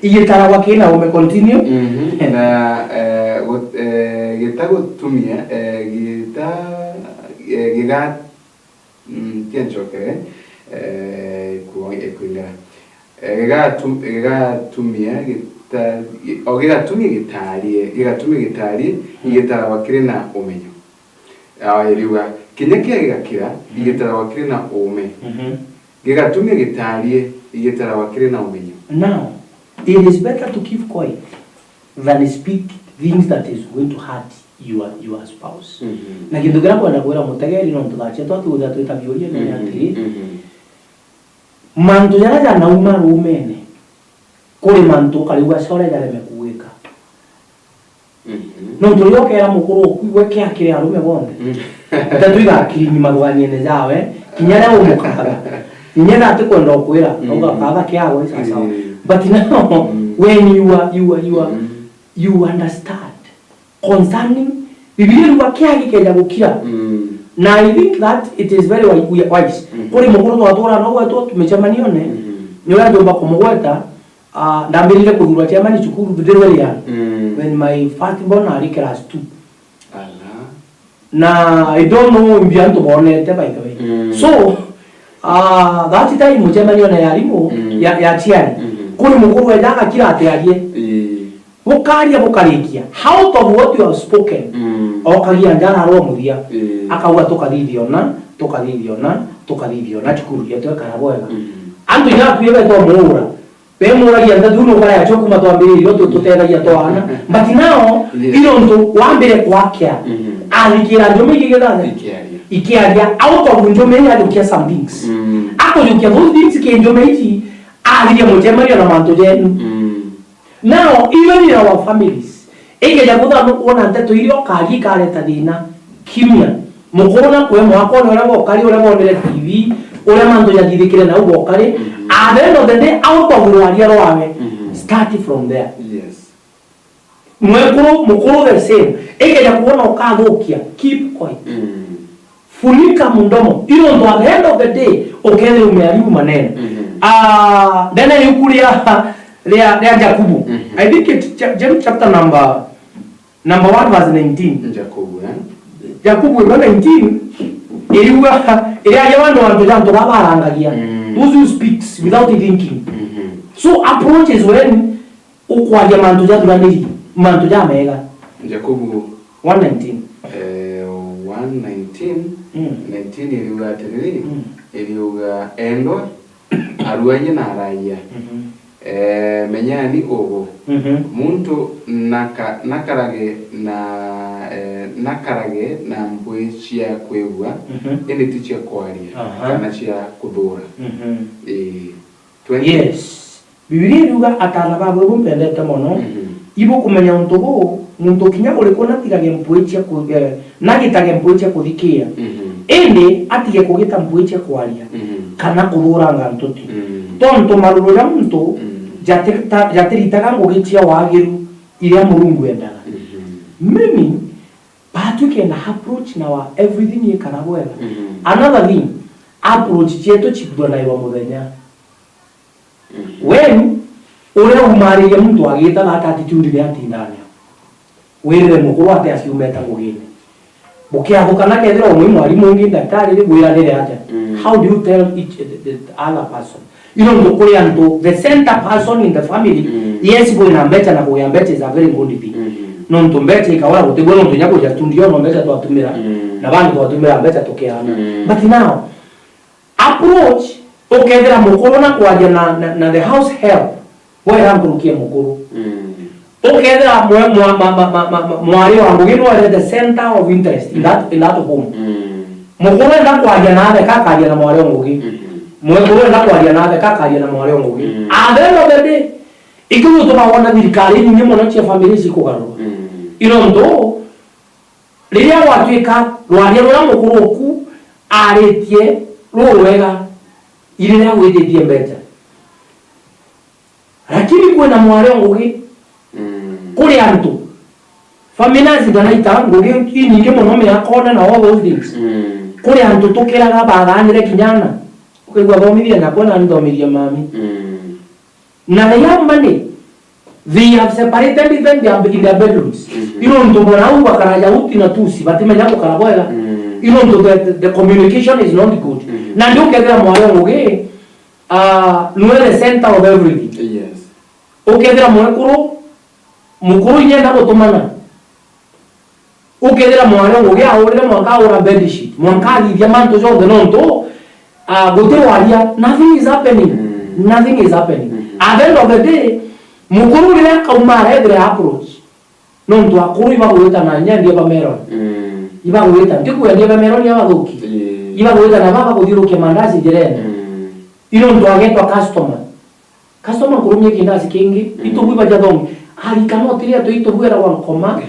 Igitaragwa kiri na uume, continue. Mhm. Na, eh, gu-, eh, gitagutumia, eh, gita-, eh, giga-, Mm, tia ncokere, eh, ku-, eh, kwingara. Eh, gigatu-, gigatumia gita-, gi-, o gigatumia gitarie, gigatumia gitarie, mm, igitaragwa kiri na umenyo. Ah, iriuga, kinya kia gigakira, mm, igitaragwa kiri na uume. Mhm. Gigatumia gitarie, igitaragwa kiri na umenyo. Now, it is better to keep quiet than speak things that is going to hurt your, your spouse. Mhm. Na kintu kiria nkwenda kwira mutegeri, nontu thaa cietu atiguthira twita biuria, ni atiri, mhm, mantu jaria janauma rumene, kuri mantu ukarigua core jareme kuwika. Mhm. Nontu riria ukera mukuru uku, igwe kia kiri arume bonthe. Mhm. Nteto igakirimi mathuganiene jawe, kinya riria umukatha. Kinya riria atikwenda ukwira, mm, auga, "Katha kiawe, sawa sawa." Mm. But now, mm, when you are, you are, you are, mm, you understand concerning, Bibilia iruga kia gikeja gukira. Mm. Na I think that it is very wi-, wi-, wise. Mm. Kuri mukuru twathuura no gwetu tumicemanione, mm, ni uria njumba kumugweta, ah, ndambirire kuthurwa chairman cukuru very, very young. Mm. When my first born ari class two. Ala. Na I don't know imbi antu bonete, by the way. Mm. So, ah, that time mucemanione ya arimu, mm, ya, ya aciari. Mm. Kuri mukuru eja agakira ati arie. Ii. Bukaria bukarikia. Out of what you have spoken, mm, okagia njara arwa muthia. Ii. Akauga, "Tukathithia ona, tukathithia ona, tukathithia ona cukuru yetu ekara bwega." Mm. Antu inya akui betwa muura. Bemuragia nteto iu nubara yacio kuma twambiririe tu-, tutethagia twana. But now, yes, irontu wambire kwakia, mm-hmm, athikira njumi igigithaja. Ikiaria. Ikiaria. Out of njumi iu ajukia some things. Mm. Akujukia those things ki njumi ici, athiria mucemanio na mantu jenu. Mm. Now, even in our families, ikeja kutha nukwona nteto iria ukaria ikareta thina, kimia. Mukuru na kwe mwakone uria bokari, uria bonere T V, uria mantu jathithikire nau bokari. Mhm. At the end of the day, out of rwaria rwawe, mhm, start from there. Yes. Mwekuru, mukuru the same. Ikeja kuona ukathukia, keep quiet. Mm. Funika mdomo. Irontu at the end of the day, ukethira umeariu manene. Mhm. Ah, ndene yuku ria, ria, ria Jakubu. Mhm. I think it's Ja-, James chapter number, number one verse nineteen. Jakubu, eh? Jakubu imwe nineteen, iriuga, iriaria bandu bantu ja antu baba barangagia. Mm. Those who speaks without thinking. Mhm. So approach is when ukwaria mantu jathuraniri, mantu jamega. Jakubu. One nineteen. Eh, one nineteen, mm, nineteen iriuga atiriri, mm, iriuga, "Endwa, aruaie na araia, mhm, eh, menyani ugu. Mhm. Muntu naka-, nakarage na, eh, nakarage na mpwi cia kwigua, mhm, indi ti cia kwaria, aha, kana cia kuthuura." Mhm. Ii. Twenty. Yes. Bibilia iriuga, "Ataana babwe bumpendete mono, mhm, ibukumenya untu buu, muntu kinya uriku natigage mpwi cia ku-, eh, nagitage mpwi cia kuthikiira, mhm, indi atige kugita mpwi cia kwaria, mhm, kana kuthuuranga ntuti. Mhm. Tontu maruru ja muntu, mhm, jatirita-, jatiritaga ngugi cia waagiru iria Murungu endaga." Mhm. Meaning, batwi kenda approach na wa everything ikara bwega. Mhm. Another thing, approach cietu cithuranagirwa muthenya. Mhm. When uria umaaririe muntu agita that attitude ni atindanio. Wirire mukuru ati aciumete ngugine. Bukiathukana kethira umwe mwarimu ungi ndaktari ri wiranire atia? Mm. How do you tell each, the, the other person? Irontu kuri antu, the center person in the family, mm, yes, kwina mbeca na kugia mbeca is a very good thing. Mhm. Nontu mbeca ikawara gutigwa nontu nya kuja studio no mbeca twatumira, mm, na bangi twatumira mbeca tukiana. Mm. But now, approach, ukethira mukuru na kwaria na, na, na the house help, wera nkurukie mukuru. Mm. Ukethira mwe-, mwa-, ma-, ma-, ma-, ma-, ma-, mwari wa ngugi nwere the center of interest in that, in that home. Mm. Mukuru enda kwaria na atheka, akaria na mwari wa ngugi. Mhm. Mwekuru enda kwaria na atheka, akaria na mwari wa ngugi. Mm. At the end of the day, ikiu gituma wona thirikari inyingi mono cia family cikugarurwa. Mm. Irontu riria gwatuika rwaria ruria mukuru uku aritie rurwega, iriria gwithitie mbeca. Lakini kwina mwari o ngugi, mm, kuri antu. Family na cindanaita ngugi inyingi mono miakone na all those things. Mm. Kuri antu tukiraga bathanire kinyana. Ukaigua thomithia nyakwa na nthomirie mami. Mm. Na they have money. They have separated even their, in their bedrooms. Mhm. Irontu bona au bakaraja uti na tusi, batimenya gukara bwega. Mm. Irontu the, the, the communication is not good. Mhm. Na ndio ukethira mwari o ngugi, ah, nwe the center of everything. Yes. Ukethira mwekuru, mukuru inyenda gutumana. Ukethira mwari o ngugi aurire mwanka aura bedsheet, mwanka athithia mantu jonthe nontu, ah, guti waria, nothing is happening. Mm. Nothing is happening. Mm-hmm. At the end of the day, mukuru riria akauma arethire approach. Nontu akuru ibagwita na inya ndia ba Meron. Mm. Ibagwita, ntikwenda ndia ba Meron abathuki. Ii. Ibagwita na baba kuthiurukia mandazi njirene. Mm. Ino ntu agetwa customer. Customer nkurumia kindazi kingi, mm, itubu ibaja thongi. Arika no tiria tu itubu era wa nkoma.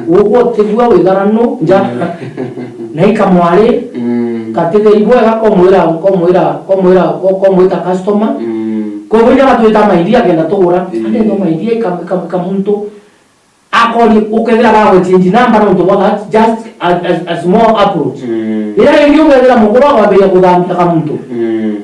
Ugwo tibua wigara no, nja. Mm. Na ikamwari, mm, katithe ibwega komwira, komwira, komwira, ko-, komwita customer. Mm. Koguo inya batwita maindia akenda tugura. Mm. Ande no maindia ika-, ika-, ika muntu. Akori ukethira bagwe change number nontu bwa that, just a, a, a small approach. Mm. Riria ringi ukethira mukuru akwambiria kuthambia kamuntu. Mm.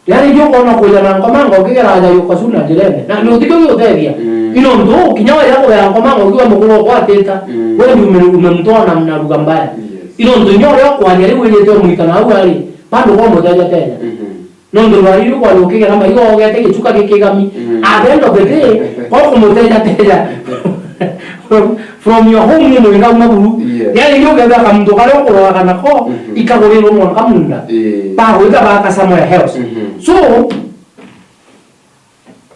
Riria ringi ukona kuja na nkomango ukigera aja yukasuna njirene. Na ni utiko giutethia. Mm. Ino ntu kinya weja kugera nkomango ukiwa mukuru ukwatita, mm, we ni ume-, umemtoa na, na lugha mbaya. Yes. Ino ntu inya uria ukwaria riu wijite umwita na au ari, bado kwa muteja teja. Mhm. Nontu rwari rukwaria ukigera maigo ugete gichuka gikigami. Mm. At the end of the day, ko kumuteja teja from, from your home ni mwinga uma buru. Yes. Yani ni ugetha kamuntu karia ukuroraga nako, mhm, ikagurirwo mwanka munda. Eh. Bagwita baka somewhere else. Mhm. So,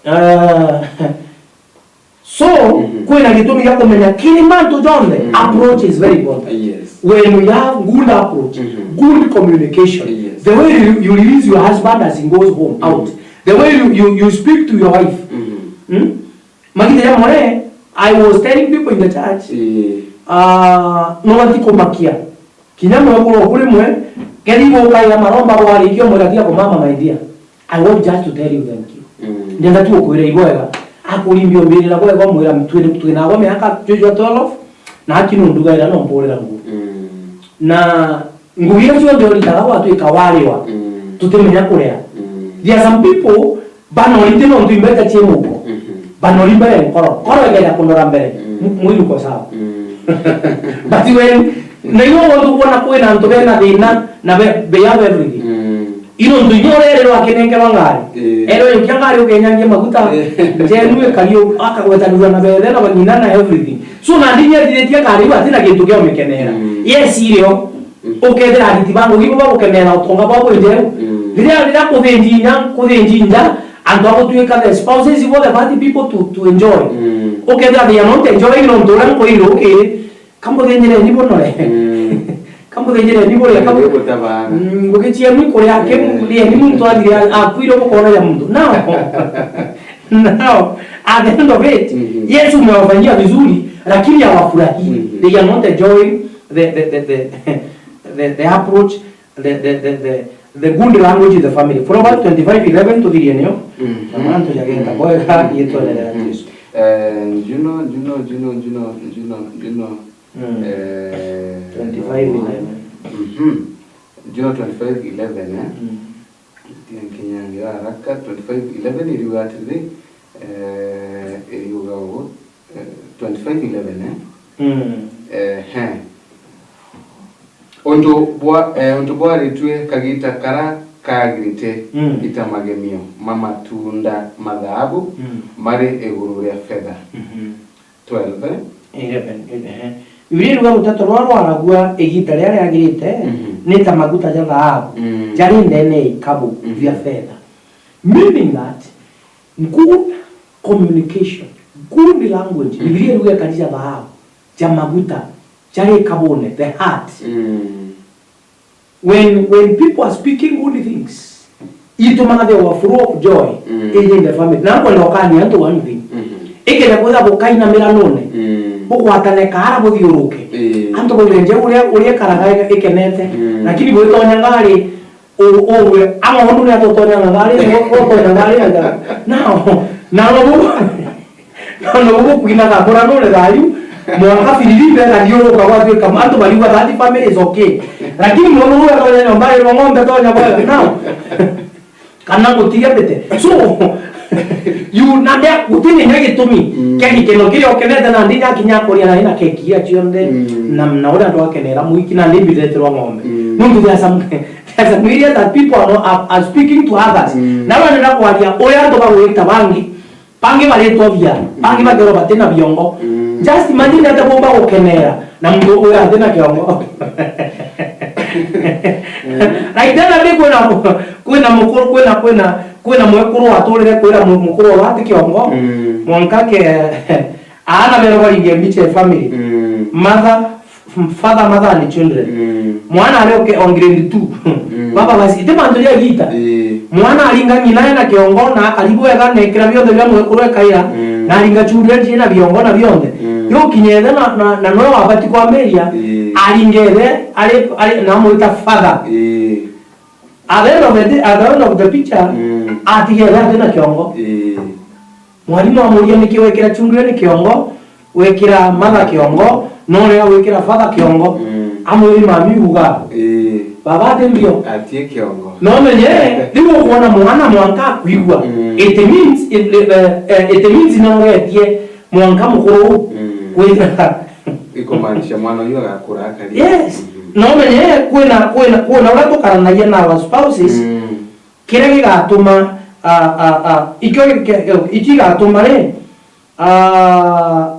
uh, So, mhm, kwina gitumi gia kumenya kiri mantu jonthe, mhm, approach is very important. Yes. When you have good approach, mhm, good communication, yes, the way you, you release your husband as he goes home, mhm, out, the way you, you, you speak to your wife. Mhm. Hmm? Magita ya more, I was telling people in the church, eh, uh, no bati kumakia. Kinya mwekuru kuri mwe, kethi gukaira maromba gwarikia umwe gatia kumama, my dear. I want just to tell you thank you. Mm. Ndenda tu ukwira ibwega. Akuri mbiombirira bwega umwira twina, twina agwa miaka twejwa twelve, na aki nundugaira no mpurira nguo. Mm. Na ngugi iria cionthe uritaga gwatwika wariwa, mm, tutimenya kuria. Mm. There are some people, banori ti nontu imbeta cie muko. Mhm. Banori mbere nkoro. Nkoro igenda kunora mbere. Mm. Mu-, mwili uko sawa. Mm. But when, na iwe wontu kuona kwina antu bena thina na be, they have everything. Mm. Ino ntu inya urererwa akinenkerwa ngari. Eh. Erwe yukia ngari ukenyangia maguta. Eh. Njenu ikari u-, akagwetanirwa na bethe na bang'ina na everything. So nandi inya athithitie ngari iu atina gintu kia umikenera. Mm. Yes, irio. Ukethira ariti ba ngugi bo bagukemera utonga bwa bwinjeru. Mm. Riria, riria kuthinji inya, kuthinji nja, antu a gutuika the spouses ibo the bad people to, to enjoy. Mm. Ukethira they are not enjoying nontu uria nkoire ukiri, kamuthinjireni bunore. Mm. Kamuthinjireni buria, kamu-, mm, ngugi cienu ikuria, eh, rieni muntu athire a-, akwire bukona ya muntu. Now, now, at the end of it, mm-hmm, yes, umewafanyia vizuri, lakini hawafurahii. Mm-hmm. They are not enjoying the, the, the, the, the, the approach, the, the, the, the, the good language in the family. Proverbs twenty-five eleven tuthirie nio. Mm. Na mantu jagenda bwega, mm, yetwa na Jesu. Eh, njuno, njuno, njuno, njuno, njuno, njuno. Mm. Eh, twenty-five eleven. Mhm. Njuno twenty-five eleven, eh? Mm. Nkinyangira haraka, twenty-five eleven iriuga atiri, eh, iriuga uu, eh, twenty-five eleven, eh? Mm. Eh, he. Untu bwa, eh, untu bwaritue kagita kara kagirite, mm, ita magemio ma matunda ma thaabu, mm, mari iguru ria fetha. Mhm. Twelve, eh? Eleven, eh, eh. Bibilia iruga ruteto rwa rwaragua igita riria riagirite, mhm, ni ta maguta ja thaabu, mm, jari ndene ya ikabu, mhm, bia fetha. Meaning that good communication, good language, mm, Bibilia iruga ikari ja thaabu, ja maguta, jari ikabune, the heart. Mm. When, when people are speaking good things, itumaga they overflow of joy, mm, in the family. Na kwenda ukania antu one thing. Mhm. Ikenda kwitha bukainamira none, mm, bugwatane kaara buthiuruke. Ii. Antu bauge njau uria, uria ikaraga ikenete. Mm. Lakini bwitonya ngari, u-, uwe, ama undu ni atutonya ngari, ni utonya ngari, anga. Now, now, No, no, gukwinaga murano ri thayu, mwanka Filipi agathiuruka gwatuika antu bariuga that family is okay. Lakini murano atonya nyomba iri ng'ombe tonya bwega. No. Kana gutiga mbete. So, you, na ndia, gutini nya gitumi, mm, kia gikeno kiria ukenete na ndinya kinya kuria na ina keki ya cionthe, mm, na, na uria antu akenera muiki na ndi mbireterwa ng'ombe. Mm. Nontu there are some, there are some areas that people are, not, are, are speaking to others. Mm. Na we nenda kwaria uria antu bagwita bangi, Bangi baritwa bia, bangi bakerwa batina biongo. Mm. Just imagine ata bomba gukenera na muntu uria atina kiongo. Mm. Like then ati kwina, kwina mukuru, kwina, kwina, kwina mwekuru aturire kwira mu-, mukuru wa ati kiongo. Mm. Mwanka ke, Aana bero baringe mbicha ya family. Mm. Mother, f-, father, mother and children. Mm. Mwana ari oke on grade two. Mm. Baba basi, ite mantu ja gita. Eh. Mwana aringa ng'ina ena kiongo na akari bwega na ekira bionthe bia mwekuru ekaira. Mm. Na aringa children ciina biongo na bionthe. Mm. Yo kinyethe na, na, na noe wabati kwambiria. Eh. Aringethe ari, ari, na amwita father. Eh. At the end of the day, at the end of the picture, mm, atigethe atina kiongo. Eh. Mwarimu amuria, "Niki wekira children kiongo, wekira mother kiongo, no uria wikira father kiongo?" Mm. Amwiri, "Mami uga, eh, baba ati mbio." Atie kiongo. No menye, riu ukwona mwana mwanka akwigua. Mm. It means, it, eh, eh, it means nogetie mwanka mukuru. Mm. Kwithira. Ikumaanisha mwana uyu agakura akari. Yes. Mm. No menye, kwina, kwina, kwina uria tukaranagia na our spouses, mm, kiria gigatuma, a, a, a, ikio gi-, ki-, ikio igatuma ri, a,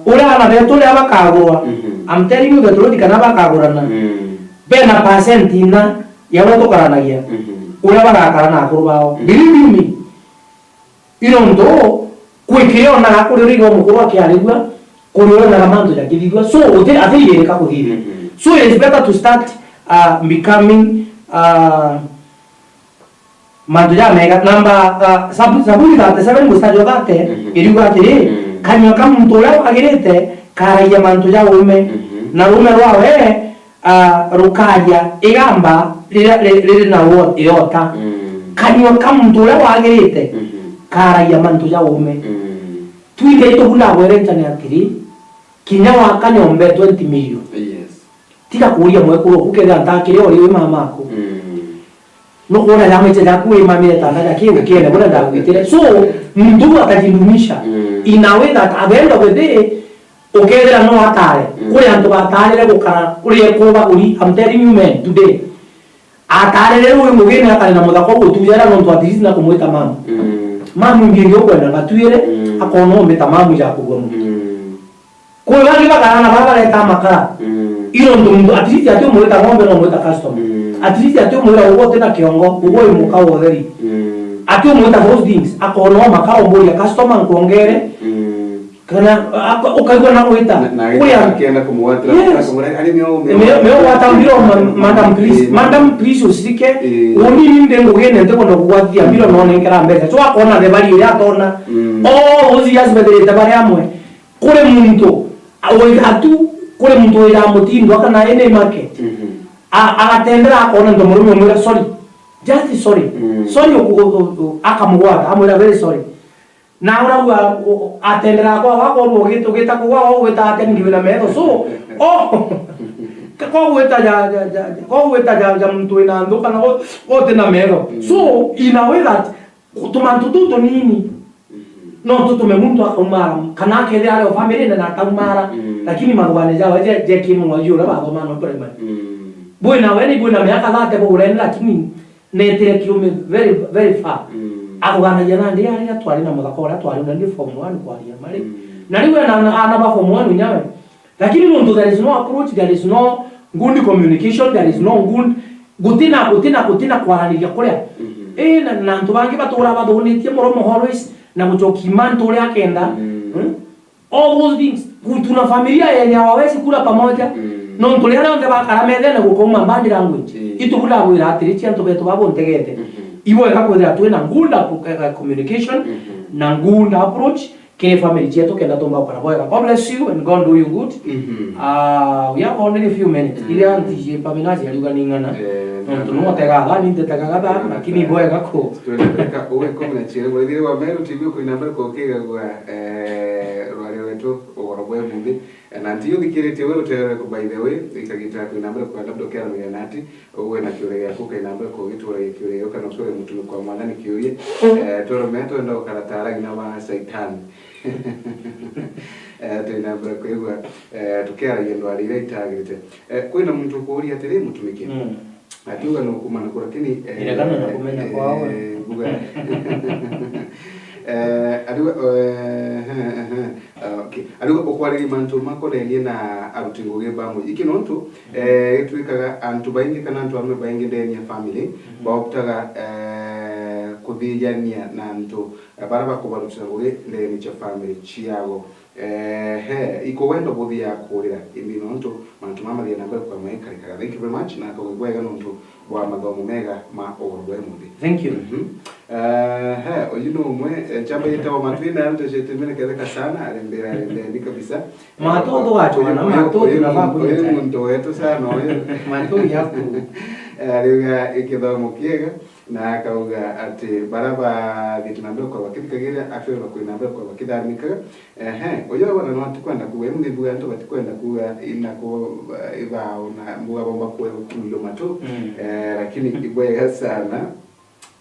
uria aana betu riria bakagurwa, mhm, I'm telling you the truth, kana bakagurana, mm, bena percent ina ya uria tukaranagia, mhm, uria bagakara na akuru bao. Mhm. Believe you me. Ino ntu kwi kiria onaga kuri uriga umukuru akiarigua, kuri onaga mantu jakithithua. So, uti, atiririka kuthithia. Mhm. So, it is better to start, uh, becoming, uh, mantu jamega. Namba, uh, Sabu-, Zaburi thirty-seven mustari wa thirty, mhm, iriuga atiri, mm, "Kanyua ka muntu uria wagirite karagia mantu ja uume, mhm, na ruume rwawe, ah, rukaria igamba riria ri-, riri na wo-, iota." Mm. Kanyua ka muntu uria wagirite, mhm, karagia mantu ja uume. Mm. Twinthe itugunda gwere ntane atiri, kinya waka nyomba ya twenty million. Yes. Tiga kuuria mwekuru oku kethira ntakire ori wi mama aku. Mm. Nukwona jamaite jaku wimamire tanda ja kiu kiene buria ndagwitire. So, muntu uu atajidumisha. Mm. In a way that at the end of the day, ukethira no atare. Mm. Kuri antu batarire gukara, kuri ekuba uri, I'm telling you men, today. Atarire wi mugine akare na muthaka uu utujera nontu at least na kumwita mamu. Mm. Mamu ingi ingi ukwenda ngatwire, mm, akona umita mamu ja kugwa muntu. Mm. Kwi bangi bakarana bara bareta makara. Mm. Iro ntu muntu, at least ati umwita ng'ombe no umwita customer. Mm. At least ati umwira ugo uti na kiongo, ugo wi muka wa utheri. Mm. Ati umwita those things, akona o makara umburia customer nkwongere. Mm. Kana, a-, a-, ukaigua na gwita. Na, na kuri a-, akienda kumugwatira, yes, akamwira, "Ari mio, mio." Mio, mio gwata mbiro, ma-, madam, please. Eh, madam, please, usirike. Eh. Uni ni ndi ngugine ntikwenda kugwatia mbiro, no nenkera mbeca. So akona the value iria atona. Mm. Oh, uzi yasi bethirite bari amwe. Kuri muntu, a-, wira tu, kuri muntu wira mutindo kana ene market. Mhm. A-, agatendera akona ndo murume umwira, "Sorry. Just sorry." Mm. Sorry, uku-, u-, u-, u-, akamugwata, amwira, "Very sorry." Na ura ua, u-, u-, atendera kwa, wakorwo ugita, ugita kugwa, wa ugita ate ngiwe na metho. So, oh, ka-, ko gwita ja, ja, ja, ko gwita ja, ja muntu wina nthu kana go-, gote na metho. Mm. So, in a way that tumantu tu tunini, mhm, no tutume muntu akaumara, kana akethira ari o family na ataumara, mm, lakini marugane jawe je, je kimuno juu uria bathoma no primary. Mm. Bwina we ni bwina miaka thirty bugurene, lakini netire kiume very, very far. Mm. Aruganagia nandi aria twari na muthaka uria twari na ndi form one kwaria mari. Mm. Na riu ana, ana ba form one nyawe. Lakini nontu there is no approach, there is no good communication, there is no good, gutina, gutina, gutina kwaraniria kuria. Mhm. Eh, na, na antu bangi batura bathunitie muromo always, na gucokia mantu uria akenda. Mm. Hmm? All those things. Ku-, tuna familia yenye hawawezi kula pamoja. Mm. Nontu riria rionthe bakara methene gukauma body language. Mm. Itu bula gwira atiri cia antu betu babuntegete. Mhm. Ibwega kwithira twina good ap-, eh, communication, mhm, na good approach, kiri family cietu kenda tumba gukara bwega. God bless you and God do you good. Mhm. Ah, we have only a few minutes. Mm. Iria Auntie Pamina aciariuga ni ng'ana. Eh, nontu no, notega thaa, ni ntetegaga thaa, lakini bwega ku. Twende kwika uu ikumi na ciiri. Murithiri wa Meru T V ukwina mbere kukigagua, eh, rwari rwetu ugoro bwe munthi. Na nti uthikiritie we rutere rweku, by the way, ikagita kwina mbere kwa labda ukiaranira nati, uwe na kiuria giaku, ukaina mbere kugituragia kiuria giu, kana ukiuria mutumikwa wa Mwathani kiuria. Mm. Eh, twerumia twenda gukara ta aragina ba Saitani. Eh, twina mbere kwigua, eh, tukiaragia ndwari iria itagirite. Eh, kwina muntu ukuuria atiri, mutumiki? Mm. Atiuga no kumana ku, lakini, eh, iregana na kumenya, eh, kwao, eh, mbuga. Eh, ariuga, eh, eh, eh, eh, okay. Ariuga ukwariria mantu makonenie na aruti ngugi ba muingi nontu, eh, gitwikaga antu baingi kana antu arume baingi ndeni ya family, mhm, baoptaga, eh, kuthijania na antu, eh, bara bakubarutira ngugi ndeni cia family ciao. Ehe, ikugwenda buthia kurira, imbi nontu mantu mama mathia na mbere kwa mwe karikara. Thank you very much, na akauga bwega nontu bwa mathomo mega ma ugoro bwa imuthi. Thank you. Mhm. Ehe, uyu ni umwe, eh, chamba yitawa Matwina, antu cete mene ketheka sana, arembera, arembeni kabisa. Matu, eh, uyu, uyu, uyu, uyu muntu wetu sana uyu. Matu yaku. Eh, ariuga ikithomo kiega. Na akauga ati bara bathite na mbere kwa bakithikagira, actually bakwina mbere kwa bakithamikaga. Ehe, uyu arona no atikwenda kuuga, imu nimbuga antu batikwenda kuuga ina ku, ibao na mbuga bomba kwe kuyo matu. Mm. Eh, lakini ibwega sana.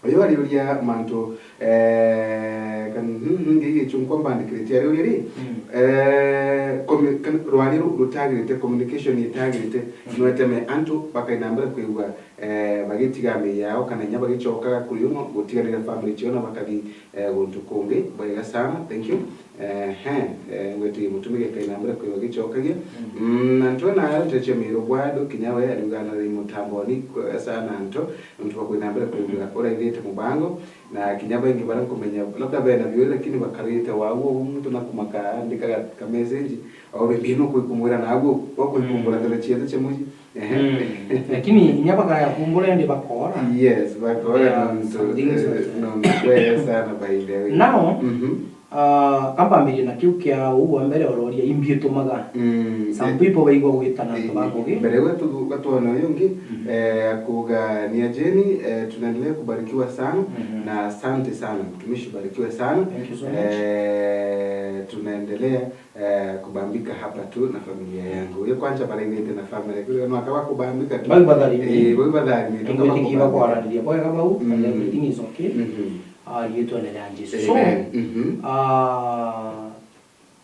Uyu ariuria mantu, eh, kan, mm, mm, ngi gichungwa mbandikirite ariuria ri, mm, eh, commu-, kan, rwari ru-, rutagirite, communication itagirite, mm, nweteme antu bakaina mbere kwigua eh, bagitiga mii yao, kana inya bagicokaga kuri uno gutiganira family ciao na bakathi, eh, guntu kungi. Bwega sana, thank you. Eh, he, eh, ngwitigia mutumire Ngai na mbere kwi bagicokagia. Mm. Mm, na ntwe na nteche miru bwadu kinya we ariuga na ri mutamboni, bwega sana nto, ntu bakwina mbere kwigua uraithite mubango, na kinya baingi bara nkumenya labda bena biuri lakini bakarite wau, muntu na kumaka andikaga ka message, au bimbino kwikumwira naguo, okwikumura, mm, thero ciethe cia muji. Ehe. Mm. Lakini inya bakaya kumbura indi bakora. Yes, bakora. Yeah, nontu, some things eh, like that. Nontu bwega sana by the way. Now, mhm, ah, kambambirie na kiu kia uu wa mbere uroria imbi itumaga. Mm, some, eh, people baigua gwitana, eh, antu ba ngugi. Mbere gwetu gatwona uyu ungi, mhm, eh, akuga ni ajeni, eh, tunaendelea kubarikiwa sana, mhm, na asante sana mtumishi, barikiwa sana. Thank you so much. Eh, tunaendelea eh, kubambika hapa tu na familia yangu. Uyu kwanza barainite na family. Kule no akaba kubambika tu. Bau batharimite. Eh, bau batharimite. Ingwitikia bakwaraniria bwega bau, and, mm, everything is okay. Mhm. Ah, yetwa nene ya Jesu. So, amen, mhm, ah,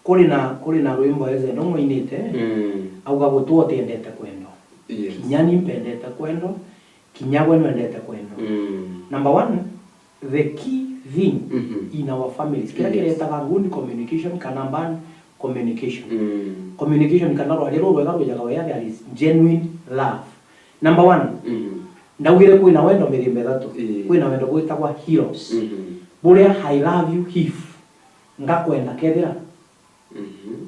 kuri na, kuri na rwimbo eze no mwainite, mm, auga gutwa utiendete kwendo. Yes. Kinya ni mpendete kwendo, kinya gwe nwendete kwendo. Mm. Number one, the key thing, mhm, in our families, kira, yes, kiretaga good communication kana bad communication. Mm. Communication kana rwaria rurwega rujaga wea there is genuine love. Number one, mm, ndaugire kwina wendo mithemba ithatu. Ii. Kwina wendo gwitagwa eros. Mhm. Buria I love you if, ngakwenda kethira, mhm,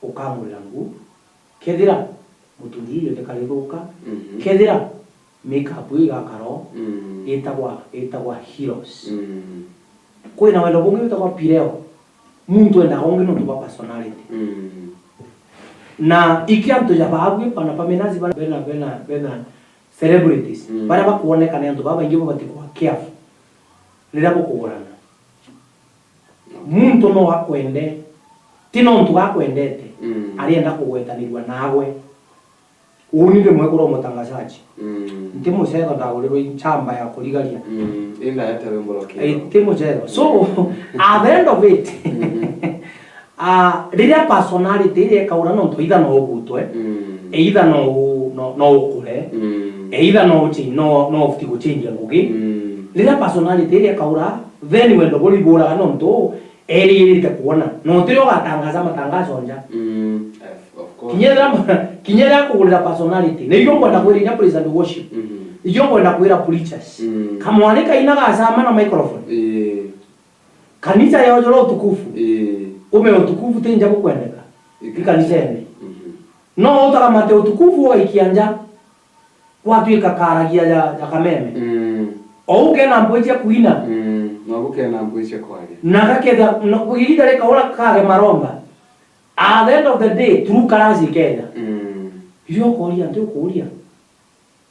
ukangurira nguo, kethira muturiri yonthe karithuka, mhm, kethira makeup iu igakara o, mm, itagwa, itagwa eros. Mm. Kwina wendo bungi witagwa phileo. Muntu endaga ungi nontu bwa personality. Mm. Na iki antu ja baabui bana bamenazi bana bena, bena, bena celebrities, mm, baria bakwoneka ni antu babaingi bubati kwa careful riria bukugurana. Muntu no akwende, ti nontu akwendete, mm, arienda kugwetanirua nawe. Uni ndi mwekuru mutangazaji. Mm. Nti mucetho ndagurirwe nchamba ya kurigaria. Mm. Inda yete wimbo rwa kiro. Eh, ti mucetho. So, at the end of it, mm-hmm, ah, riria personality iria ikaura nontu either no ugutwe, mm, either no u-, no, no ukure, mm, either no uchi-, no, no ubuti guchenjia ngugi. Mm. Riria personality iria ikaura, then wendo buriburaga nontu eririte kuona. Na utiri ugatangaza matangazo nja. Mm, of, of course. Kinya ira, kinya ira kugurira personality. Na ikio ngwenda kwira inya praise and worship. Mhm. Ikio ngwenda kwira preachers. Mm. Kamwari kaina gacama na microphone. Ii. Kanisa yojora utukufu. Ii. Ume utukufu ti nja bukwendeka. Ii. Ikanisa ene. Mhm. No utakamate utukufu ugaikia nja. Gwatuika karagia ja, ja kameme. Mm. O ukena mpwi cia kuina. Mm. No ukena mpwi cia kwaria. Na gaketha, no, ihinda rikaura kage maromba. At the end of the day, through karasi ikenda. Mm. Irio ukoria, nti ukuria.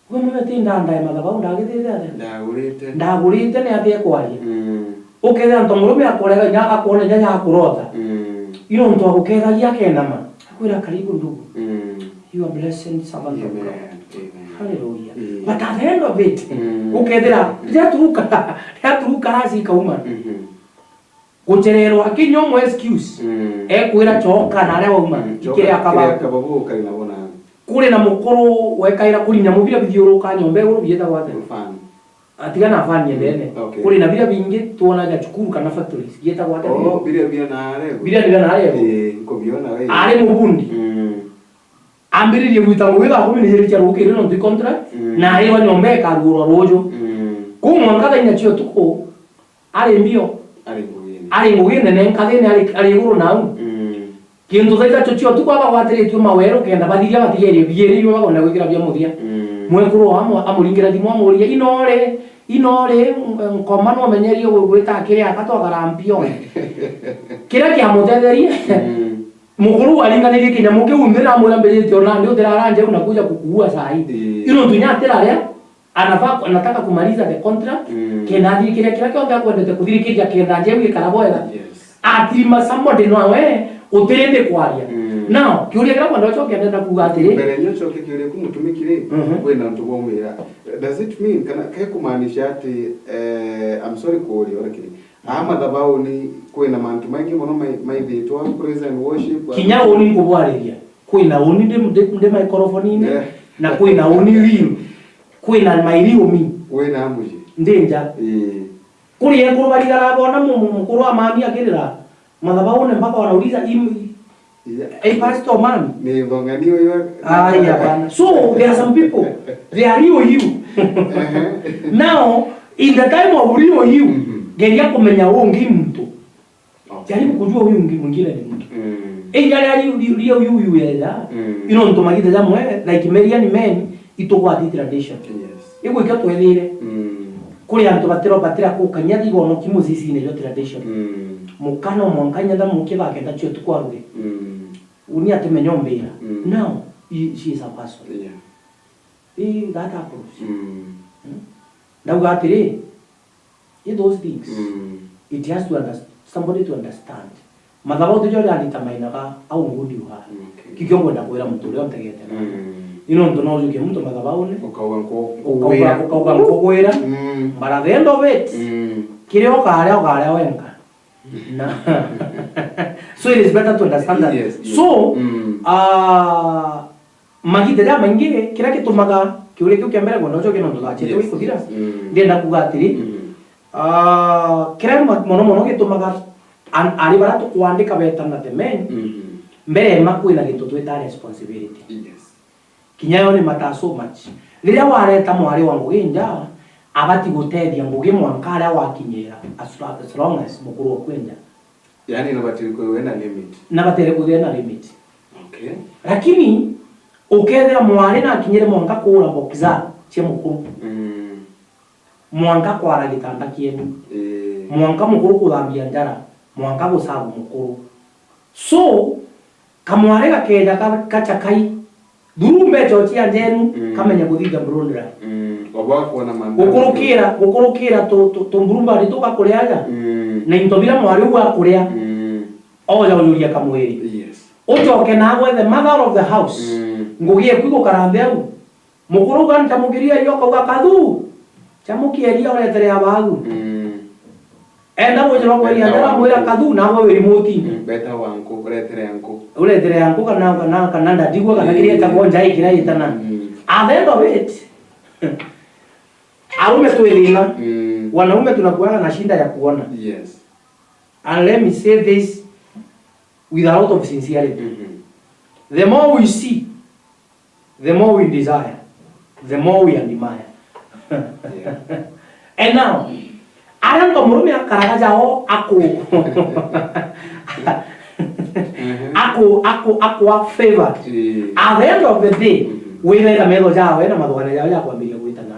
We mwe ti ndandae mathabau ndagithite atia? Ndagurite. Ndagurite ni atia ekwaria? Mm. Ukethira nto murume akorega inya akwona inya ya kurota. Mm. Ino nto agukethagia akenama. Akwira, "Karibu ndugu." Mm. You are blessed servant of God. Amen. Amen. Hallelujah. Mm. But at the end of it, mm, ukethira, riria turuka, riria turuka rasi ikauma. Mhm. Guchererwa, kinya umwe excuse. Mm. Ekwira, "Choka na aria wauma, mm, choka, ikire akababu." Kire akababu ukari nabo na. Kuri na mukuru wekaira kurinya mubira bithiuruka nyomba iguru bietagwa atia? Mfano. Atiga na fani endene. Mm, okay. Kuri na bira bingi twona ja cukuru kana factories, bietagwa atia? Oh, bira bia na arego. Bira bia na arego. Eh, nkubiona we. Ari mubundi. Mm. Ambiririe gwita ngugi thaa kumi na ijiri cia rukiri nontu i contract, mm, na ari wa nyomba ikarugurwa ruju. Mm. Kuu mwanka thaa inya cia utuku, ari mbio. Ari mbugine. Ari ngugi nene nkathini, ari, ari iguru nau. Mm. Kintu thaitha tucio tu kwaba gwatiritue maweru kenda bathiria batigerie bieri ibo bagonda gwikira bia muthia. Mm. Mwekuru wao amu-, amuringira thimu amuria, "Inore, inore, nkoma no menyerie gwita kiri aka twagara mpio." Kiria kiamutetherie, mm, mukuru aringanirie kinyamu kiu nthi na amwira, "Mbiritie ona ndi uthirara njeu na kuja kukuua saa hii." Ii. Ino ntunya atiraria, anafaa, anataka kumaliza the contract, mm, kenda athirikiria kiria kionthe akwendete kuthirikiria kenda njeu ikara bwega. Yes. Atirima somebody nawe utirindi kwaria. Mm. Now, kiuria kiria kwenda ucoke ndenda kuuga atiri. Mbere nyo coke kiuria ku mutumiki ri, mhm, kwina antu baumira. Does it mean, kana ke kumaanisha ati, eh, I'm sorry kuuria, lakini aa mathabauni kwina mantu maingi mono mai-, maithitwa, praise and worship, kinya uni nkubwariria. Kwina uni ndi, ndi, ndi microphone-ini, yeah, na kwina uni real. Kwina my real me. Wina amuji. Ndi nja. Ii. Kuri ekuru barigara bona mu-, mu-, mukuru wa mami akirira. Mathabauni mpaka wanauliza, "Im-, yeah, hey, pastor man." Ni thongani uyu. Ai, hapana. So, there are some people, they are real you. Ehe. Now, in the time of real you, mhm, geria kumenya ungi muntu. Okay. Jaribu kujua huyu mgi-, mwingine ni mtu. Mm. Ija ria ri-, ri-, ria huyu, huyu yenda, mm, ino ntu magita jamwe, like Merian men, itugwati tradition. Yes. Igwika twethire. Mm. Kuri antu batiro, batira kukania thigono ki mucicine jo tradition. Mm. Mukano mwanka nyenda mukie bakenda cio tukwaruge. Mm. Uni atimenya umbira. Mm. Now, i-, she is a person. Yeah. Ii, that approach. Mm. Mm. Ndauga atiri, in those things, mm, it has to underst-, somebody to understand. Mathabauni jo jari ta mainaga, how good you are. Okay. Kikio ngwenda kwira muntu uria untegete na. Mm. Ino ntu no ujukie muntu mathabauni. Ukauga nku-, ukauga, ukauga nkugwira. Mm. But at the end of it, mm, kiria ukaria, ukaria wenka. Na so it is better to understand that. Yes, yes. So, mm, ah, magita jamaingi, kiria gitumaga kiuria kiu kia mbere kwenda ucokia nontu thaa cietu, yes, ikuthira, yes. Mm. Ndienda kuuga atiri, mm, ah, kiria ma-, mono mono gitumaga an-, ari baria tukwandika betana the men, mm, mbere ema kwina gintu twita responsibility. Yes. Kinya yo ni matter so much. Riria wareta mwari wa ngugi nja, abati gutethia ngugi mwanka aria wakinyira, as, as long as mukuru okwenja. Yaani, na batiri kwithirwa na limit. Na batere kwithirwa na limit. Okay. Lakini, ukethira mwari na akinyire mwanka kuura boxer cia mukuru. Mm. Mwanka kwara gitanda kienu. Ii. Mwanka mukuru kuthambia njara. Mwanka gusavu mukuru. So, kamwari gakeja ka-, kachakai. Thurumba ichochia njenu, mm, kamenya kuthitha burundira. Mm. Oba kwona mandhari. Gukurukira, gukurukira tu, tu, tumburumba ni tuka kuria aja. Mm. Na into bira mwari uga kuria. Mm. Oja ujuria kamwiri. Yes. Uchoke nawe the mother of the house. Mm. Ngugi eku igukara nthi au. Mukuru uga ntamukiria yo kauga kathu. Chamukia iria uretere abagu. Mm. Enda gwicirwa kweria nja, wamwira kathu, nawe wiri mutinde. Mm, beta wanku, uretere anku. Uretere anku kana, kana, kana ndadigwa, kana, mm, kiria etagwo njae kiria itana. Mm. At the end of it, arume twi thina. Mm. Wanaume tunakuaga na shinda ya kuona. Yes. And let me say this with a lot of sincerity. Mm-hmm. The more we see, the more we desire, the more we admire. Yeah. And now, aria antu murume akaraga jao aku-, mhm, aku-, aku-, akwa favored. Eh. At the end of the day, mhm, withera metho jawe na mathugania jao jakwambiria gwitana.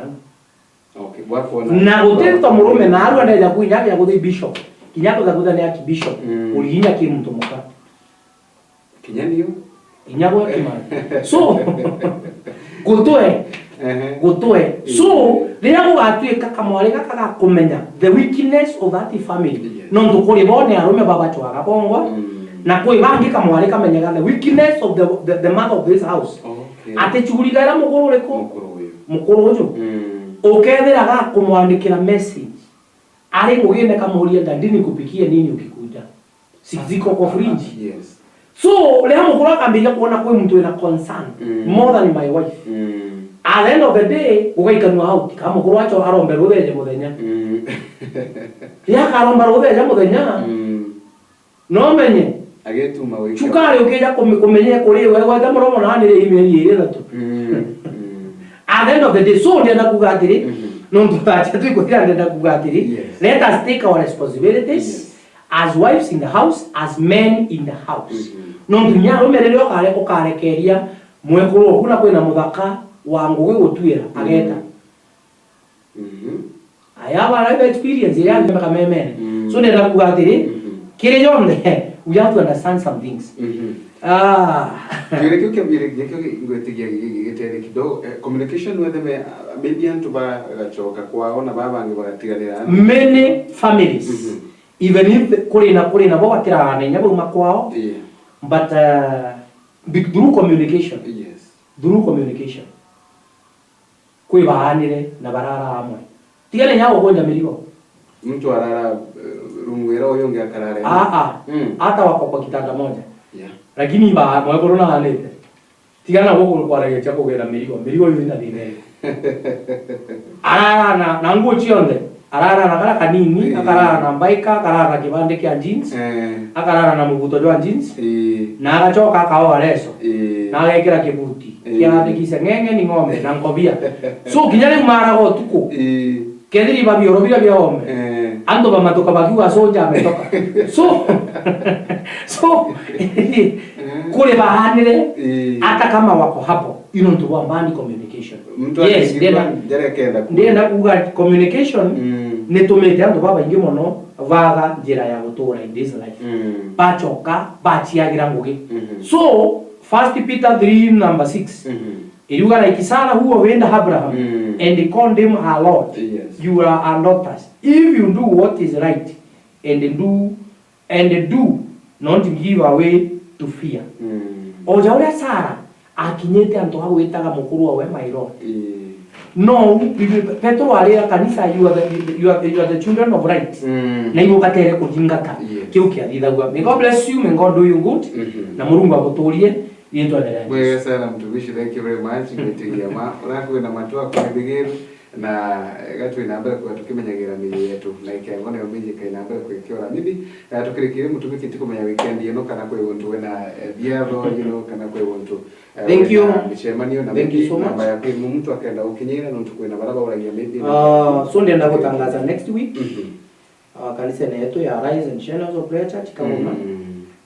Okay, bwa kuona. Na guti nto murume na arua ndeja kwinya ya guthi bishop. Kinya kuthakuthania ki bishop, mm, uriginya ki muntu muka. Kinya niu. Kinya gwe kimani. So, gutwe. Ehe. Gutwe. So, mm, riria gugatuika kamwari gaka gakumenya the weakness of that family. Yes. Nontu kuri bo ni arume babachwaga bongwa, mm, na kwi bangi kamwari kamenyaga the weakness of the, the, the mother of this house. Okay. Ati chuguriga ira mukuru uriku? Mukuru uyu. Mukuru uju. Mm. Ukethira gakumwandikira message. Ari ngugine kamuria, "Daddy, nikupikie nini ukikuja?" Si ziko kwa fridge. Yes. So, riria mukuru akambiria kuona kwi muntu wina concern, mm, more than my wife. Mm. At the end of the day, ugaikanua out. Ka mukuru wacho arombe rutheje muthenya. Mm. Riria akaromba rutheje muthenya, mm, no menye. Agituma wiki. Cukari ukija kume-, kumenya kuri we, gwete muromo na ni ri imeri iri ithatu. Mm, mm. At the end of the day, so ndienda kuga atiri, mhm, nontu thacha twi kuthira, ndienda kuga atiri, yes, let us take our responsibilities, yes, as wives in the house, as men in the house. Mhm. Nontu kinya arume riria ukare-, ukarekeria mwekuru oku na kwina muthaka wa ngugi gutuira, Mm. ageta. Mhm. I have a life experience iria nthimaka memene. Mm. So nenda kuuga atiri, Mhm. kiri yonthe, we have to understand some things. Mhm. Ah. Kiuria kiu kia mbere nikio ngwitigia gi-, gi-, giteri kidogo. Eh, communication wetheme, ah, maybe antu bagacoka kwao na baba bangi bagatiganira. Many families, Mhm. even if kuri na, kuri na bo batiraana inya bauma kwao, Yeah. but, uh, be-, through communication. Yes. Through communication. Kwi baanire na barara amwe. Tigana inya gukunja mirigo. Mtu arara, eh, room ira uyu ungi akarara ira. Ah, ah. Mm. Hata wako kwa kitanda moja. Yeah. Lakini ba mwekuru na anite. Tigana guku kwaragia cia kugera mirigo. Mirigo yu ina thina iri. Arara na, na nguo cionthe. Arara na kara kanini, Mm. akarara na mbaika, akarara na kibande kia jeans, Eh. akarara na mubuto jwa jeans, Eh. na agacoka akaoa leso, Eh. na agekira kibuti. Ii. Kiathikise ng'eng'e ni ng'ombe na nkobia. So, kinya riu maraga utuku, Ii. kethiri babioro bira bia ome, Eh. antu bamatuka bakiuga, "Soja ametoka." So, so, Eh. kuri baanire, Ii. hata kama wako hapo, ino ntu bwa mbani communication. Mtu Yes, akigirwa ndenda, njara akenda ku- ndenda kuuga communication Mm. nitumite antu babaingi mono baga njira ya gutura in this life. Mm. Bacoka, baciagira ngugi. Mhm. So, First Peter three number six. Mhm. Iriuga, like Sarah who obeyed Abraham Mm. and called him her Lord, Yes. you are her daughters. If you do what is right and do, and do not give away to fear. Mm. O ja uria Sarah akinyite antu a gwitaga mukuru owe my Lord. Ii. No, Petero arira kanisa, you are the, you are, you are the children of light. Mm. Na iwe ugatere kuthingata Yes. kiu kiathithagua. May God bless you, may God do you good. Mhm. Na Murungu aguturie. Riitwa ni ria Jesu. Bwega sana, mtumishi, thank you very much. Ngwitigia ma, uria kwina matu akwithigiru, na, eh, gatwi na mbere kwa tukimenyagira miji yetu, na ikengo nayo miji kai na mbere kwikiora miji, na tukirikire mutumiki tikumenya weekend ino kana kwi untu wina, eh, biatho, you know, kana kwi untu, eh, Thank you. wina micemanio, na Thank you maybe so much. namba yaku imu muntu akenda gukinyira, nontu kwina bara bauragia maybe Ah, so ndenda gutangaza next week. Mhm. Ah, kanisene yetu ya Rise and Shine House of Prayer Church, Kagoma. Mm.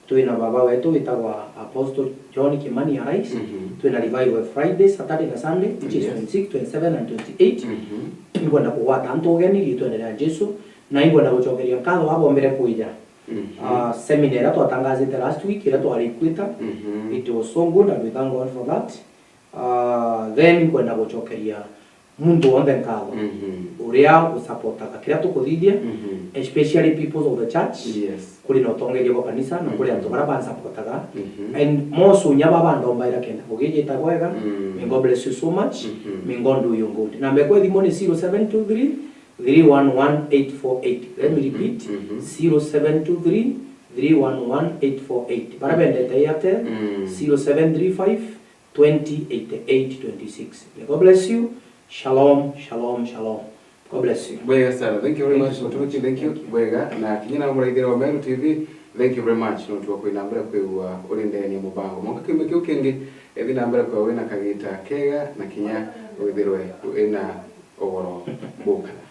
Twina baba wetu witagwa Apostle John Kimani Arise. Mhm. Twina Revival Friday, Saturday na Sunday, which is Yes. twenty-six, twenty-seven and twenty-eight. Mhm. Ingwenda kugwata antu ugeni riitwene ria Jesu, na ingwenda gucokeria nkatho babombere kwija. Mhm. Ah, seminar iria twatangazite last week, iria twari ikwita, Mhm. it was so good and we thank God for that. Ah, then ingwenda gucokeria muntu wonthe nkatho, Mhm. uria usupportaga kiria tukuthithia, Mhm. especially people of the church, Yes. kuri na utongeria bwa kanisa, na kuri Mhm. antu baria bansupportaga. Mhm. And mosunya baba ndombaira kenda kugijita bwega. Mm. May God bless you so much. Mhm. May God do you good. Namba ekwa thimu ni zero seven two three, three one one, eight four eight. Let me repeat. Mhm. Zero seven two three, three one one, eight four eight. Bara bendete Airtel, Mm. zero seven three five, twenty eighty-eight twenty-six. May God bless you. Shalom, shalom, shalom. God bless you. Bwega sana. Thank you very Thank much, you so much. Mutumiki. Thank you. Thank you. Bwega. Na kinya na muraithira wa Meru T V, thank you very much. Nontu wa kwina mbere kwigua uri ndene ya mubango. Mwanka kiumia kiu kingi, ethi na mbere kwa wina kagita kega na kinya withirwe wina ugoro bukana.